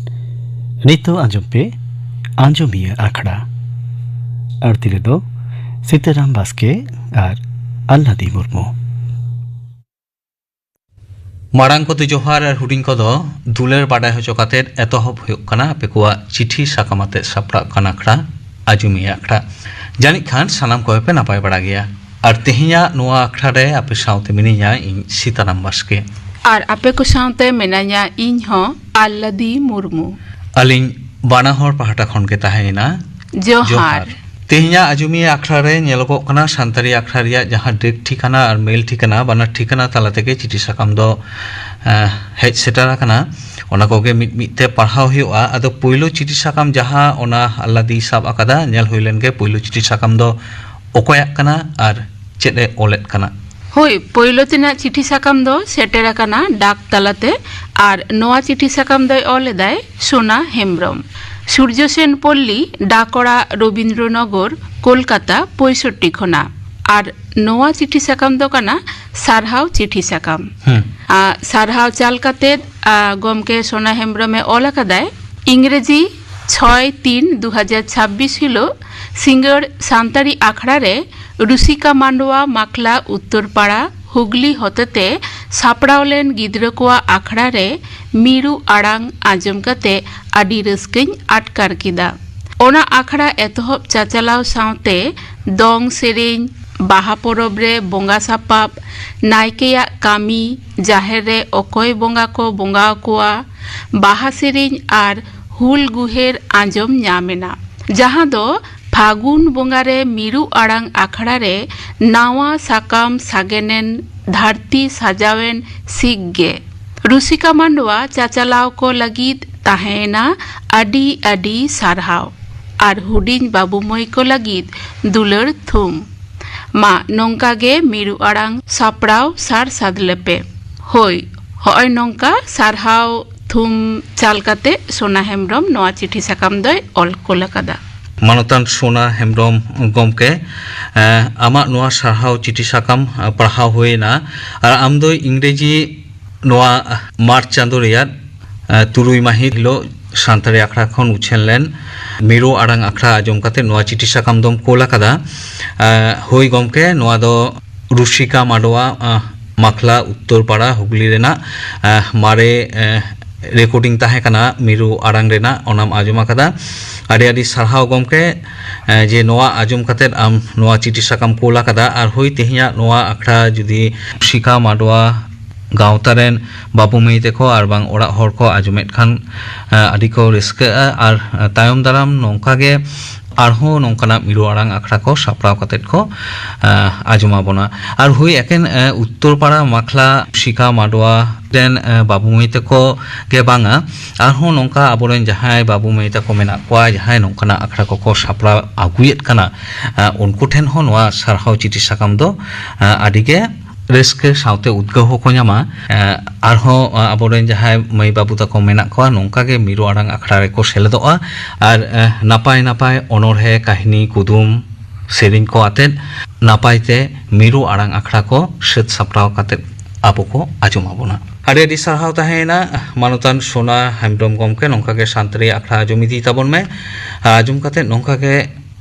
ᱱᱤᱛᱚᱜ ᱟᱸᱡᱚᱢ ᱯᱮ ᱟᱸᱡᱚᱢᱤᱭᱟᱹ ᱟᱠᱷᱲᱟ᱾ ᱟᱹᱲᱛᱤ ᱨᱮᱫᱚ ᱥᱤᱛᱟᱨᱟᱢ ᱵᱟᱥᱠᱮ ᱟᱨ ᱟᱞᱞᱟᱫᱤ ᱢᱩᱨᱢᱩ᱾ ᱢᱟᱲᱟᱝ ᱠᱚᱫᱚ ᱡᱚᱦᱟᱨ ᱟᱨ ᱦᱩᱰᱤᱧ ᱠᱚᱫᱚ ᱫᱩᱞᱟᱹᱲ ᱵᱟᱰᱟᱭ ᱦᱚᱪᱚ ᱠᱟᱛᱮᱫ ᱮᱛᱚᱦᱚᱵ ᱦᱩᱭᱩᱜ ᱠᱟᱱᱟ ᱟᱯᱮ ᱠᱚᱣᱟᱜ ᱪᱤᱴᱷᱤ ᱥᱟᱠᱟᱢ ᱟᱛᱮᱫ ᱥᱟᱯᱲᱟᱜ ᱠᱟᱱ ᱟᱠᱷᱲᱟ, ᱟᱸᱡᱚᱢᱤᱭᱟᱹ ᱟᱠᱷᱲᱟ᱾ ᱡᱟᱹᱱᱤᱡ ᱠᱷᱟᱱ ᱥᱟᱱᱟᱢ ᱠᱚᱜᱮ ᱯᱮ ᱱᱟᱯᱟᱭ ᱵᱟᱲᱟ ᱜᱮᱭᱟ᱾ ᱟᱨ ᱛᱮᱦᱮᱧᱟᱜ ᱱᱚᱣᱟ ᱟᱠᱷᱲᱟ ᱨᱮ ᱟᱯᱮ ᱥᱟᱶᱛᱮ ᱢᱤᱱᱟᱹᱧᱟ ᱤᱧ ᱥᱤᱛᱟᱨᱟᱢ ᱵᱟᱥᱠᱮ᱾ ᱟᱨ ᱟᱯᱮ ᱠᱚ ᱥᱟᱶᱛᱮ ᱢᱮᱱᱟᱧᱟ ᱤᱧ ᱦᱚᱸ, ᱟᱞᱞᱟᱫᱤ ᱢᱩᱨᱢᱩ᱾ ᱟᱹᱞᱤᱧ ᱵᱟᱱᱟ ᱦᱚᱲ ᱯᱟᱦᱴᱟ ᱠᱷᱚᱱ ᱜᱮ ᱛᱟᱦᱮᱸᱭᱮᱱᱟ ᱡᱚᱦᱟᱨ᱾ ᱡᱚᱦᱟᱨ᱾ ᱛᱮᱦᱮᱧᱟᱜ ᱟᱸᱡᱚᱢᱤᱭᱟᱹ ᱟᱠᱷᱲᱟ ᱨᱮ ᱧᱮᱞᱚᱜᱚᱜ ᱠᱟᱱᱟ ᱥᱟᱱᱛᱟᱲᱤ ᱟᱠᱷᱲᱟ ᱨᱮᱭᱟᱜ ᱡᱟᱦᱟᱸ ᱰᱮᱠ ᱴᱷᱤᱠᱟᱹᱱᱟ ᱟᱨ ᱢᱮᱞ ᱴᱷᱤᱠᱟᱹᱱᱟ, ᱵᱟᱱᱟᱨ ᱴᱷᱤᱠᱟᱹᱱᱟ ᱛᱟᱞᱟ ᱛᱮᱜᱮ ᱪᱤᱴᱷᱤ ᱥᱟᱠᱟᱢ ᱫᱚ, ᱮᱸ, ᱦᱮᱡ ᱥᱮᱴᱮᱨ ᱟᱠᱟᱱᱟ᱾ ᱚᱱᱟ ᱠᱚᱜᱮ ᱢᱤᱫ ᱢᱤᱫ ᱛᱮ ᱯᱟᱲᱦᱟᱣ ᱦᱩᱭᱩᱜᱼᱟ᱾ ᱟᱫᱚ ᱯᱳᱭᱞᱳ ᱪᱤᱴᱷᱤ ᱥᱟᱠᱟᱢ ᱡᱟᱦᱟᱸ ᱚᱱᱟ ᱟᱞᱞᱟᱫᱤᱭ ᱥᱟᱵ ᱟᱠᱟᱫᱟ, ᱧᱮᱞ ᱦᱩᱭ ᱞᱮᱱ ᱜᱮ ᱯᱳᱭᱞᱳ ᱪᱤᱴᱷᱤ ᱥᱟᱠᱟᱢ ᱫᱚ ᱚᱠᱚᱭᱟᱜ ᱠᱟᱱᱟ ᱟᱨ ᱪᱮᱫ ᱮ ᱚᱞᱮᱫ ᱠᱟᱱᱟ᱾ ᱦᱳᱭ, ᱯᱳᱭᱞᱳ ᱛᱮᱱᱟᱜ ᱪᱤᱴᱷᱤ ᱥᱟᱠᱟᱢ ᱫᱚ ᱥᱮᱴᱮᱨ ᱟᱠᱟᱱᱟ ᱰᱟᱠ ᱛᱟᱞᱟᱛᱮ, ᱟᱨ ᱱᱚᱣᱟ ᱪᱤᱴᱷᱤ ᱥᱟᱠᱟᱢ ᱫᱚᱭ ᱚᱞ ᱮᱫᱟᱭ ᱥᱳᱱᱟ ᱦᱮᱢᱵᱨᱚᱢ, ᱥᱩᱨᱡᱚ ᱥᱮᱱ ᱯᱚᱞᱞᱤ, ᱰᱟᱠ ᱚᱲᱟᱜ, ᱨᱚᱵᱤᱱᱫᱨᱚᱱᱚᱜᱚᱨ, ᱠᱳᱞᱠᱟᱛᱟ, ᱯᱚᱸᱭᱥᱚᱴᱴᱤ ᱠᱷᱚᱱᱟᱜ᱾ ᱟᱨ ᱱᱚᱣᱟ ᱪᱤᱴᱷᱤ ᱥᱟᱠᱟᱢ ᱫᱚ ᱠᱟᱱᱟ ᱥᱟᱨᱦᱟᱣ ᱪᱤᱴᱷᱤ ᱥᱟᱠᱟᱢ᱾ ᱦᱮᱸ᱾ ᱟ, ᱥᱟᱨᱦᱟᱣ ᱪᱟᱞ ᱠᱟᱛᱮᱫ, ᱟ, ᱜᱚᱢᱠᱮ ᱥᱳᱱᱟ ᱦᱮᱢᱵᱨᱚᱢᱮ ᱚᱞ ᱟᱠᱟᱫᱟᱭ, ᱤᱝᱨᱮᱡᱤ ᱪᱷᱚᱭ ᱛᱤᱱ ᱫᱩ ᱦᱟᱡᱟᱨ ᱪᱷᱟᱵᱵᱤᱥ ᱦᱤᱞᱳᱜ ᱥᱤᱸᱜᱟᱹᱲ ᱥᱟᱱᱛᱟᱲᱤ ᱟᱠᱷᱲᱟ ᱨᱮ ᱨᱩᱥᱤᱠᱟ ᱢᱟᱱᱰᱣᱟ ᱢᱟᱠᱞᱟ ᱩᱛᱛᱚᱨ ᱯᱟᱲᱟ ᱦᱩᱜᱽᱞᱤ ᱦᱚᱛᱮᱛᱮ ᱥᱟᱯᱲᱟᱣ ᱞᱮᱱ ᱜᱤᱫᱽᱨᱟᱹ ᱠᱚᱣᱟᱜ ᱟᱠᱷᱲᱟ ᱨᱮ ᱢᱤᱨᱩ ᱟᱲᱟᱝ ᱟᱸᱡᱚᱢ ᱠᱟᱛᱮ ᱟᱹᱰᱤ ᱨᱟᱹᱥᱠᱟᱹᱧ ᱟᱴᱠᱟᱨ ᱠᱮᱫᱟ᱾ ᱚᱱᱟ ᱟᱠᱷᱲᱟ ᱮᱛᱚᱦᱚᱵ ᱪᱟᱪᱟᱞᱟᱣ ᱥᱟᱶᱛᱮ ᱫᱚᱝ ᱥᱮᱨᱮᱧ, ᱵᱟᱦᱟ ᱯᱚᱨᱚᱵᱽ ᱨᱮ ᱵᱚᱸᱜᱟ ᱥᱟᱯᱟᱵ, ᱱᱟᱭᱠᱮᱭᱟᱜ ᱠᱟᱹᱢᱤ, ᱡᱟᱦᱮᱨ ᱨᱮ ᱚᱠᱚᱭ ᱵᱚᱸᱜᱟ ᱠᱚ ᱵᱚᱸᱜᱟ ᱟᱠᱚᱣᱟ, ᱵᱟᱦᱟ ᱥᱮᱨᱮᱧ ᱟᱨ ᱦᱩᱞ ᱜᱩᱦᱮᱨ ᱟᱸᱡᱚᱢ ᱧᱟᱢ ᱮᱱᱟ, ᱡᱟᱦᱟᱸ ᱫᱚ ᱯᱷᱟᱹᱜᱩᱱ ᱵᱚᱸᱜᱟ ᱨᱮ ᱢᱤᱨᱩ ᱟᱲᱟᱝ ᱟᱠᱷᱲᱟ ᱨᱮ ᱱᱟᱣᱟ ᱥᱟᱠᱟᱢ ᱥᱟᱜᱮᱱᱮᱱ ᱫᱷᱟᱹᱨᱛᱤ ᱥᱟᱡᱟᱣᱮᱱ ᱥᱤᱠ ᱜᱮ᱾ ᱨᱩᱥᱤᱠᱟ ᱢᱟᱱᱰᱣᱟ ᱪᱟᱪᱟᱞᱟᱣ ᱠᱚ ᱞᱟᱹᱜᱤᱫ ᱛᱟᱦᱮᱸᱭᱮᱱᱟ ᱟᱹᱰᱤ ᱟᱹᱰᱤ ᱥᱟᱨᱦᱟᱣ ᱟᱨ ᱦᱩᱰᱤᱧ ᱵᱟᱹᱵᱩ ᱢᱟᱹᱭ ᱠᱚ ᱞᱟᱹᱜᱤᱫ ᱫᱩᱞᱟᱹᱲ ᱛᱷᱩᱢ᱾ ᱢᱟ ᱱᱚᱝᱠᱟ ᱜᱮ ᱢᱤᱨᱩ ᱟᱲᱟᱝ ᱥᱟᱯᱲᱟᱣ ᱥᱟᱨ ᱥᱟᱫ ᱞᱮᱯᱮ᱾ ᱦᱳᱭ, ᱦᱚᱸᱜᱼᱚᱭ ᱱᱚᱝᱠᱟ ᱥᱟᱨᱦᱟᱣ ᱛᱷᱩᱢ ᱪᱟᱞ ᱠᱟᱛᱮ ᱥᱳᱱᱟ ᱦᱮᱢᱵᱨᱚᱢ ᱱᱚᱣᱟ ᱪᱤᱴᱷᱤ ᱥᱟᱠᱟᱢ ᱫᱚᱭ ᱚᱞ ᱠᱳᱞ ᱟᱠᱟᱫᱟ᱾ ᱢᱟᱱᱚᱛᱟᱱ ᱥᱳᱱᱟ ᱦᱮᱢᱵᱨᱚᱢ ᱜᱚᱢᱠᱮ, ᱮᱸ, ᱟᱢᱟᱜ ᱱᱚᱣᱟ ᱥᱟᱨᱦᱟᱣ ᱪᱤᱴᱷᱤ ᱥᱟᱠᱟᱢ, ᱮᱸ, ᱯᱟᱲᱦᱟᱣ ᱦᱩᱭᱮᱱᱟ᱾ ᱟᱨ ᱟᱢ ᱫᱚ ᱤᱝᱨᱮᱡᱤ ᱱᱚᱣᱟ ᱢᱟᱨᱪ ᱪᱟᱸᱫᱳ ᱨᱮᱭᱟᱜ, ᱮᱸ, ᱛᱩᱨᱩᱭ ᱢᱟᱹᱦᱤᱛ ᱦᱤᱞᱳᱜ ᱥᱟᱱᱛᱟᱲᱤ ᱟᱠᱷᱲᱟ ᱠᱷᱚᱱ ᱩᱪᱷᱟᱹᱱ ᱞᱮᱱ ᱢᱤᱨᱩ ᱟᱲᱟᱝ ᱟᱠᱷᱲᱟ ᱟᱸᱡᱚᱢ ᱠᱟᱛᱮ ᱱᱚᱣᱟ ᱪᱤᱴᱷᱤ ᱥᱟᱠᱟᱢ ᱫᱚᱢ ᱠᱳᱞ ᱟᱠᱟᱫᱟ᱾ ᱮᱸ, ᱦᱳᱭ ᱜᱚᱢᱠᱮ, ᱱᱚᱣᱟ ᱫᱚ ᱨᱩᱥᱤᱠᱟ ᱢᱟᱰᱣᱟ, ᱮᱸ, ᱢᱟᱠᱷᱞᱟ ᱩᱛᱛᱚᱨ ᱯᱟᱲᱟ ᱦᱩᱜᱽᱞᱤ ᱨᱮᱱᱟᱜ, ᱮᱸ, ᱢᱟᱨᱮ, ᱮᱸ, ᱨᱮᱠᱳᱨᱰᱤᱝ ᱛᱟᱦᱮᱸ ᱠᱟᱱᱟ ᱢᱤᱨᱩ ᱟᱲᱟᱝ ᱨᱮᱱᱟᱜ, ᱚᱱᱟᱢ ᱟᱸᱡᱚᱢ ᱟᱠᱟᱫᱟ᱾ ᱟᱹᱰᱤ ᱟᱹᱰᱤ ᱥᱟᱨᱦᱟᱣ ᱜᱚᱢᱠᱮ, ᱮᱸ, ᱡᱮ ᱱᱚᱣᱟ ᱟᱸᱡᱚᱢ ᱠᱟᱛᱮ ᱟᱢ ᱱᱚᱣᱟ ᱪᱤᱴᱷᱤ ᱥᱟᱠᱟᱢ ᱠᱳᱞ ᱟᱠᱟᱫᱟ᱾ ᱟᱨ ᱦᱳᱭ, ᱛᱮᱦᱮᱧᱟᱜ ᱱᱚᱣᱟ ᱟᱠᱷᱲᱟ ᱡᱩᱫᱤ ᱨᱩᱥᱤᱠᱟ ᱢᱟᱰᱣᱟ ᱜᱟᱶᱛᱟ ᱨᱮᱱ ᱵᱟᱹᱵᱩ ᱢᱟᱹᱭ ᱛᱟᱠᱚ ᱟᱨ ᱵᱟᱝ ᱚᱲᱟᱜ ᱦᱚᱲ ᱠᱚ ᱟᱸᱡᱚᱢᱮᱫ ᱠᱷᱟᱱ, ᱮᱸ, ᱟᱹᱰᱤ ᱠᱚ ᱨᱟᱹᱥᱠᱟᱹᱜᱼᱟ᱾ ᱟᱨ, ᱮᱸ, ᱛᱟᱭᱚᱢ ᱫᱟᱨᱟᱢ ᱱᱚᱝᱠᱟ ᱜᱮ ᱟᱨᱦᱚᱸ ᱱᱚᱝᱠᱟᱱᱟᱜ ᱢᱤᱨᱩ ᱟᱲᱟᱝ ᱟᱠᱷᱲᱟ ᱠᱚ ᱥᱟᱯᱲᱟᱣ ᱠᱟᱛᱮᱫ ᱠᱚ, ᱮᱸ, ᱟᱸᱡᱚᱢ ᱟᱵᱚᱱᱟ᱾ ᱟᱨ ᱦᱩᱭ ᱮᱠᱮᱱ, ᱮᱸ, ᱩᱛᱛᱚᱨ ᱯᱟᱲᱟ ᱢᱟᱠᱷᱞᱟ ᱨᱩᱥᱤᱠᱟ ᱢᱟᱰᱣᱟ ᱨᱮᱱ, ᱮᱸ, ᱵᱟᱹᱵᱩ ᱢᱟᱹᱭ ᱛᱟᱠᱚ ᱜᱮ ᱵᱟᱝᱟ, ᱟᱨᱦᱚᱸ ᱱᱚᱝᱠᱟ ᱟᱵᱚᱨᱮᱱ ᱡᱟᱦᱟᱸᱭ ᱵᱟᱹᱵᱩ ᱢᱟᱹᱭ ᱛᱟᱠᱚ ᱢᱮᱱᱟᱜ ᱠᱚᱣᱟ, ᱡᱟᱦᱟᱸᱭ ᱱᱚᱝᱠᱟᱱᱟᱜ ᱟᱠᱷᱲᱟ ᱠᱚᱠᱚ ᱥᱟᱯᱲᱟᱣ ᱟᱹᱜᱩᱭᱮᱫ ᱠᱟᱱᱟ, ᱮᱸ, ᱩᱱᱠᱩ ᱴᱷᱮᱱ ᱦᱚᱸ ᱱᱚᱣᱟ ᱥᱟᱨᱦᱟᱣ ᱪᱤᱴᱷᱤ ᱥᱟᱠᱟᱢ ᱫᱚ, ᱮᱸ, ᱟᱹᱰᱤ ᱜᱮ ᱨᱟᱹᱥᱠᱟᱹ ᱥᱟᱶᱛᱮ ᱩᱫᱽᱜᱟᱹᱣ ᱦᱚᱸᱠᱚ ᱧᱟᱢᱟ᱾ ᱮᱸ, ᱟᱨᱦᱚᱸ, ᱮᱸ, ᱟᱵᱚᱨᱮᱱ ᱡᱟᱦᱟᱸᱭ ᱢᱟᱹᱭ ᱵᱟᱹᱵᱩ ᱛᱟᱠᱚ ᱢᱮᱱᱟᱜ ᱠᱚᱣᱟ, ᱱᱚᱝᱠᱟ ᱜᱮ ᱢᱤᱨᱩ ᱟᱲᱟᱝ ᱟᱠᱷᱲᱟ ᱨᱮᱠᱚ ᱥᱮᱞᱮᱫᱚᱜᱼᱟ᱾ ᱟᱨ, ᱮᱸ, ᱱᱟᱯᱟᱭ ᱱᱟᱯᱟᱭ ᱚᱱᱚᱬᱦᱮ, ᱠᱟᱹᱦᱱᱤ, ᱠᱩᱫᱩᱢ, ᱥᱮᱨᱮᱧ ᱠᱚ ᱟᱛᱮᱫ ᱱᱟᱯᱟᱭ ᱛᱮ ᱢᱤᱨᱩ ᱟᱲᱟᱝ ᱟᱠᱷᱲᱟ ᱠᱚ ᱥᱟᱹᱛ ᱥᱟᱯᱲᱟᱣ ᱠᱟᱛᱮᱫ ᱟᱵᱚ ᱠᱚ ᱟᱸᱡᱚᱢ ᱟᱵᱚᱱᱟ᱾ ᱟᱹᱰᱤ ᱟᱹᱰᱤ ᱥᱟᱨᱦᱟᱣ ᱛᱟᱦᱮᱸᱭᱮᱱᱟ ᱢᱟᱱᱚᱛᱟᱱ ᱥᱳᱱᱟ ᱦᱮᱢᱵᱨᱚᱢ ᱜᱚᱢᱠᱮ᱾ ᱱᱚᱝᱠᱟ ᱜᱮ ᱥᱟᱱᱛᱟᱲᱤ ᱟᱠᱷᱲᱟ ᱟᱸᱡᱚᱢ ᱤᱫᱤ ᱛᱟᱵᱚᱱ ᱢᱮ᱾ ᱟᱸᱡᱚᱢ ᱠᱟᱛᱮ ᱱᱚᱝᱠᱟ ᱜᱮ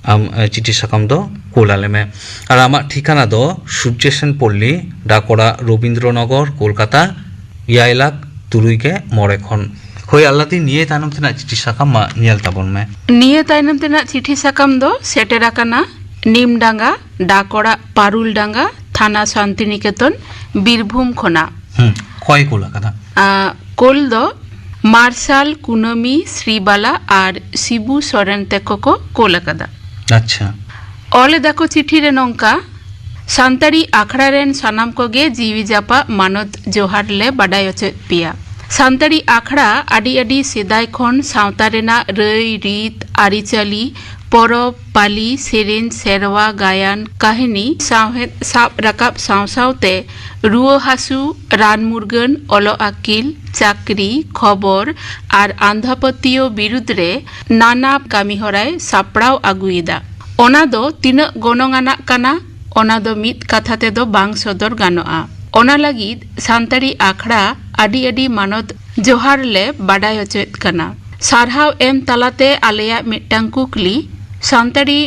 ᱟᱢ ᱮ, ᱪᱤᱴᱷᱤ ᱥᱟᱠᱟᱢ ᱫᱚ ᱠᱩᱞ ᱟᱞᱮ ᱢᱮ᱾ ᱟᱨ ᱟᱢᱟᱜ ᱴᱷᱤᱠᱟᱱᱟ ᱫᱚ ᱥᱩᱨᱡᱚᱥᱮᱱ ᱯᱚᱞᱞᱤ, ᱰᱟᱠᱚᱲᱟ ᱨᱚᱵᱤᱱᱫᱨᱚᱱᱚᱜᱚᱨ, ᱠᱳᱞᱠᱟᱛᱟ ᱮᱭᱟᱭ ᱞᱟᱠᱷ ᱛᱩᱨᱩᱭ ᱜᱮ ᱢᱚᱬᱮ ᱠᱷᱚᱱ᱾ ᱦᱳᱭ ᱟᱞᱞᱟᱫᱤᱱ, ᱱᱤᱭᱟᱹ ᱛᱟᱭᱱᱚᱢ ᱛᱮᱱᱟᱜ ᱪᱤᱴᱷᱤ ᱥᱟᱠᱟᱢ ᱢᱟ ᱧᱮᱞ ᱛᱟᱵᱚᱱ ᱢᱮ᱾ ᱱᱤᱭᱟᱹ ᱛᱟᱭᱱᱚᱢ ᱛᱮᱱᱟᱜ ᱪᱤᱴᱷᱤ ᱥᱟᱠᱟᱢ ᱫᱚ ᱥᱮᱴᱮᱨ ᱟᱠᱟᱱᱟ ᱱᱤᱢᱰᱟᱸᱜᱟ, ᱰᱟᱠᱚᱲᱟ ᱯᱟᱨᱩᱞᱰᱟᱸᱜᱟ, ᱛᱷᱟᱱᱟ ᱥᱟᱱᱛᱤᱱᱤᱠᱮᱛᱚᱱ, ᱵᱤᱨᱵᱷᱩᱢ ᱠᱷᱚᱱᱟᱜ᱾ ᱦᱩᱸ, ᱚᱠᱚᱭ ᱠᱩᱞ ᱟᱠᱟᱫᱟ? ᱟ, ᱠᱳᱞ ᱫᱚ ᱢᱟᱨᱥᱟᱞ, ᱠᱩᱱᱟᱹᱢᱤ, ᱥᱨᱤᱵᱟᱞᱟ ᱟᱨ ᱥᱤᱵᱩ ᱥᱚᱨᱮᱱ ᱛᱮᱠᱚ ᱠᱚ ᱠᱳᱞ ᱟᱠᱟᱫᱟ᱾ ᱟᱪᱪᱷᱟ᱾ ᱚᱞ ᱮᱫᱟ ᱠᱚ ᱪᱤᱴᱷᱤ ᱨᱮ ᱱᱚᱝᱠᱟ, ᱥᱟᱱᱛᱟᱲᱤ ᱟᱠᱷᱲᱟ ᱨᱮᱱ ᱥᱟᱱᱟᱢ ᱠᱚᱜᱮ ᱡᱤᱣᱤ ᱡᱟᱯᱟᱜ ᱢᱟᱱᱚᱛ ᱡᱚᱦᱟᱨ ᱞᱮ ᱵᱟᱰᱟᱭ ᱚᱪᱚᱭᱮᱫ ᱯᱮᱭᱟ᱾ ᱥᱟᱱᱛᱟᱲᱤ ᱟᱠᱷᱲᱟ ᱟᱹᱰᱤ ᱟᱹᱰᱤ ᱥᱮᱫᱟᱭ ᱠᱷᱚᱱ ᱥᱟᱶᱛᱟ ᱨᱮᱱᱟᱜ ᱨᱟᱹᱭ ᱨᱤᱛ, ᱟᱹᱨᱤᱪᱟᱹᱞᱤ, ᱯᱚᱨᱚᱵᱽ ᱯᱟᱹᱞᱤ, ᱥᱮᱨᱮᱧ, ᱥᱮᱨᱣᱟ, ᱜᱟᱭᱟᱱ, ᱠᱟᱹᱦᱱᱤ, ᱥᱟᱶᱦᱮᱫ ᱥᱟᱵ ᱨᱟᱠᱟᱵ ᱥᱟᱶ ᱥᱟᱶᱛᱮ ᱨᱩᱣᱟᱹ ᱦᱟᱹᱥᱩ, ᱨᱟᱱ ᱢᱩᱨᱜᱟᱹᱱ, ᱚᱞᱚᱜ ᱟᱹᱠᱤᱞ, ᱪᱟᱹᱠᱨᱤ, ᱠᱷᱚᱵᱚᱨ ᱟᱨ ᱟᱸᱫᱷᱟᱯᱟᱹᱛᱭᱟᱹᱣ ᱵᱤᱨᱩᱫᱽ ᱨᱮ ᱱᱟᱱᱟ ᱠᱟᱹᱢᱤ ᱦᱚᱨᱟᱭ ᱥᱟᱯᱲᱟᱣ ᱟᱹᱜᱩᱭᱮᱫᱟ᱾ ᱚᱱᱟ ᱫᱚ ᱛᱤᱱᱟᱹᱜ ᱜᱚᱱᱚᱝ ᱟᱱᱟᱜ ᱠᱟᱱᱟ, ᱚᱱᱟ ᱫᱚ ᱢᱤᱫ ᱠᱟᱛᱷᱟ ᱛᱮᱫᱚ ᱵᱟᱝ ᱥᱚᱫᱚᱨ ᱜᱟᱱᱚᱜᱼᱟ᱾ ᱚᱱᱟ ᱞᱟᱹᱜᱤᱫ ᱥᱟᱱᱛᱟᱲᱤ ᱟᱠᱷᱲᱟ ᱟᱹᱰᱤ ᱟᱹᱰᱤ ᱢᱟᱱᱚᱛ ᱡᱚᱦᱟᱨ ᱞᱮ ᱵᱟᱰᱟᱭ ᱦᱚᱪᱚᱭᱮᱫ ᱠᱟᱱᱟ᱾ ᱥᱟᱨᱦᱟᱣ ᱮᱢ ᱛᱟᱞᱟᱛᱮ ᱟᱞᱮᱭᱟᱜ ᱢᱤᱫᱴᱟᱝ ᱠᱩᱠᱞᱤ, ᱥᱟᱱᱛᱟᱲᱤ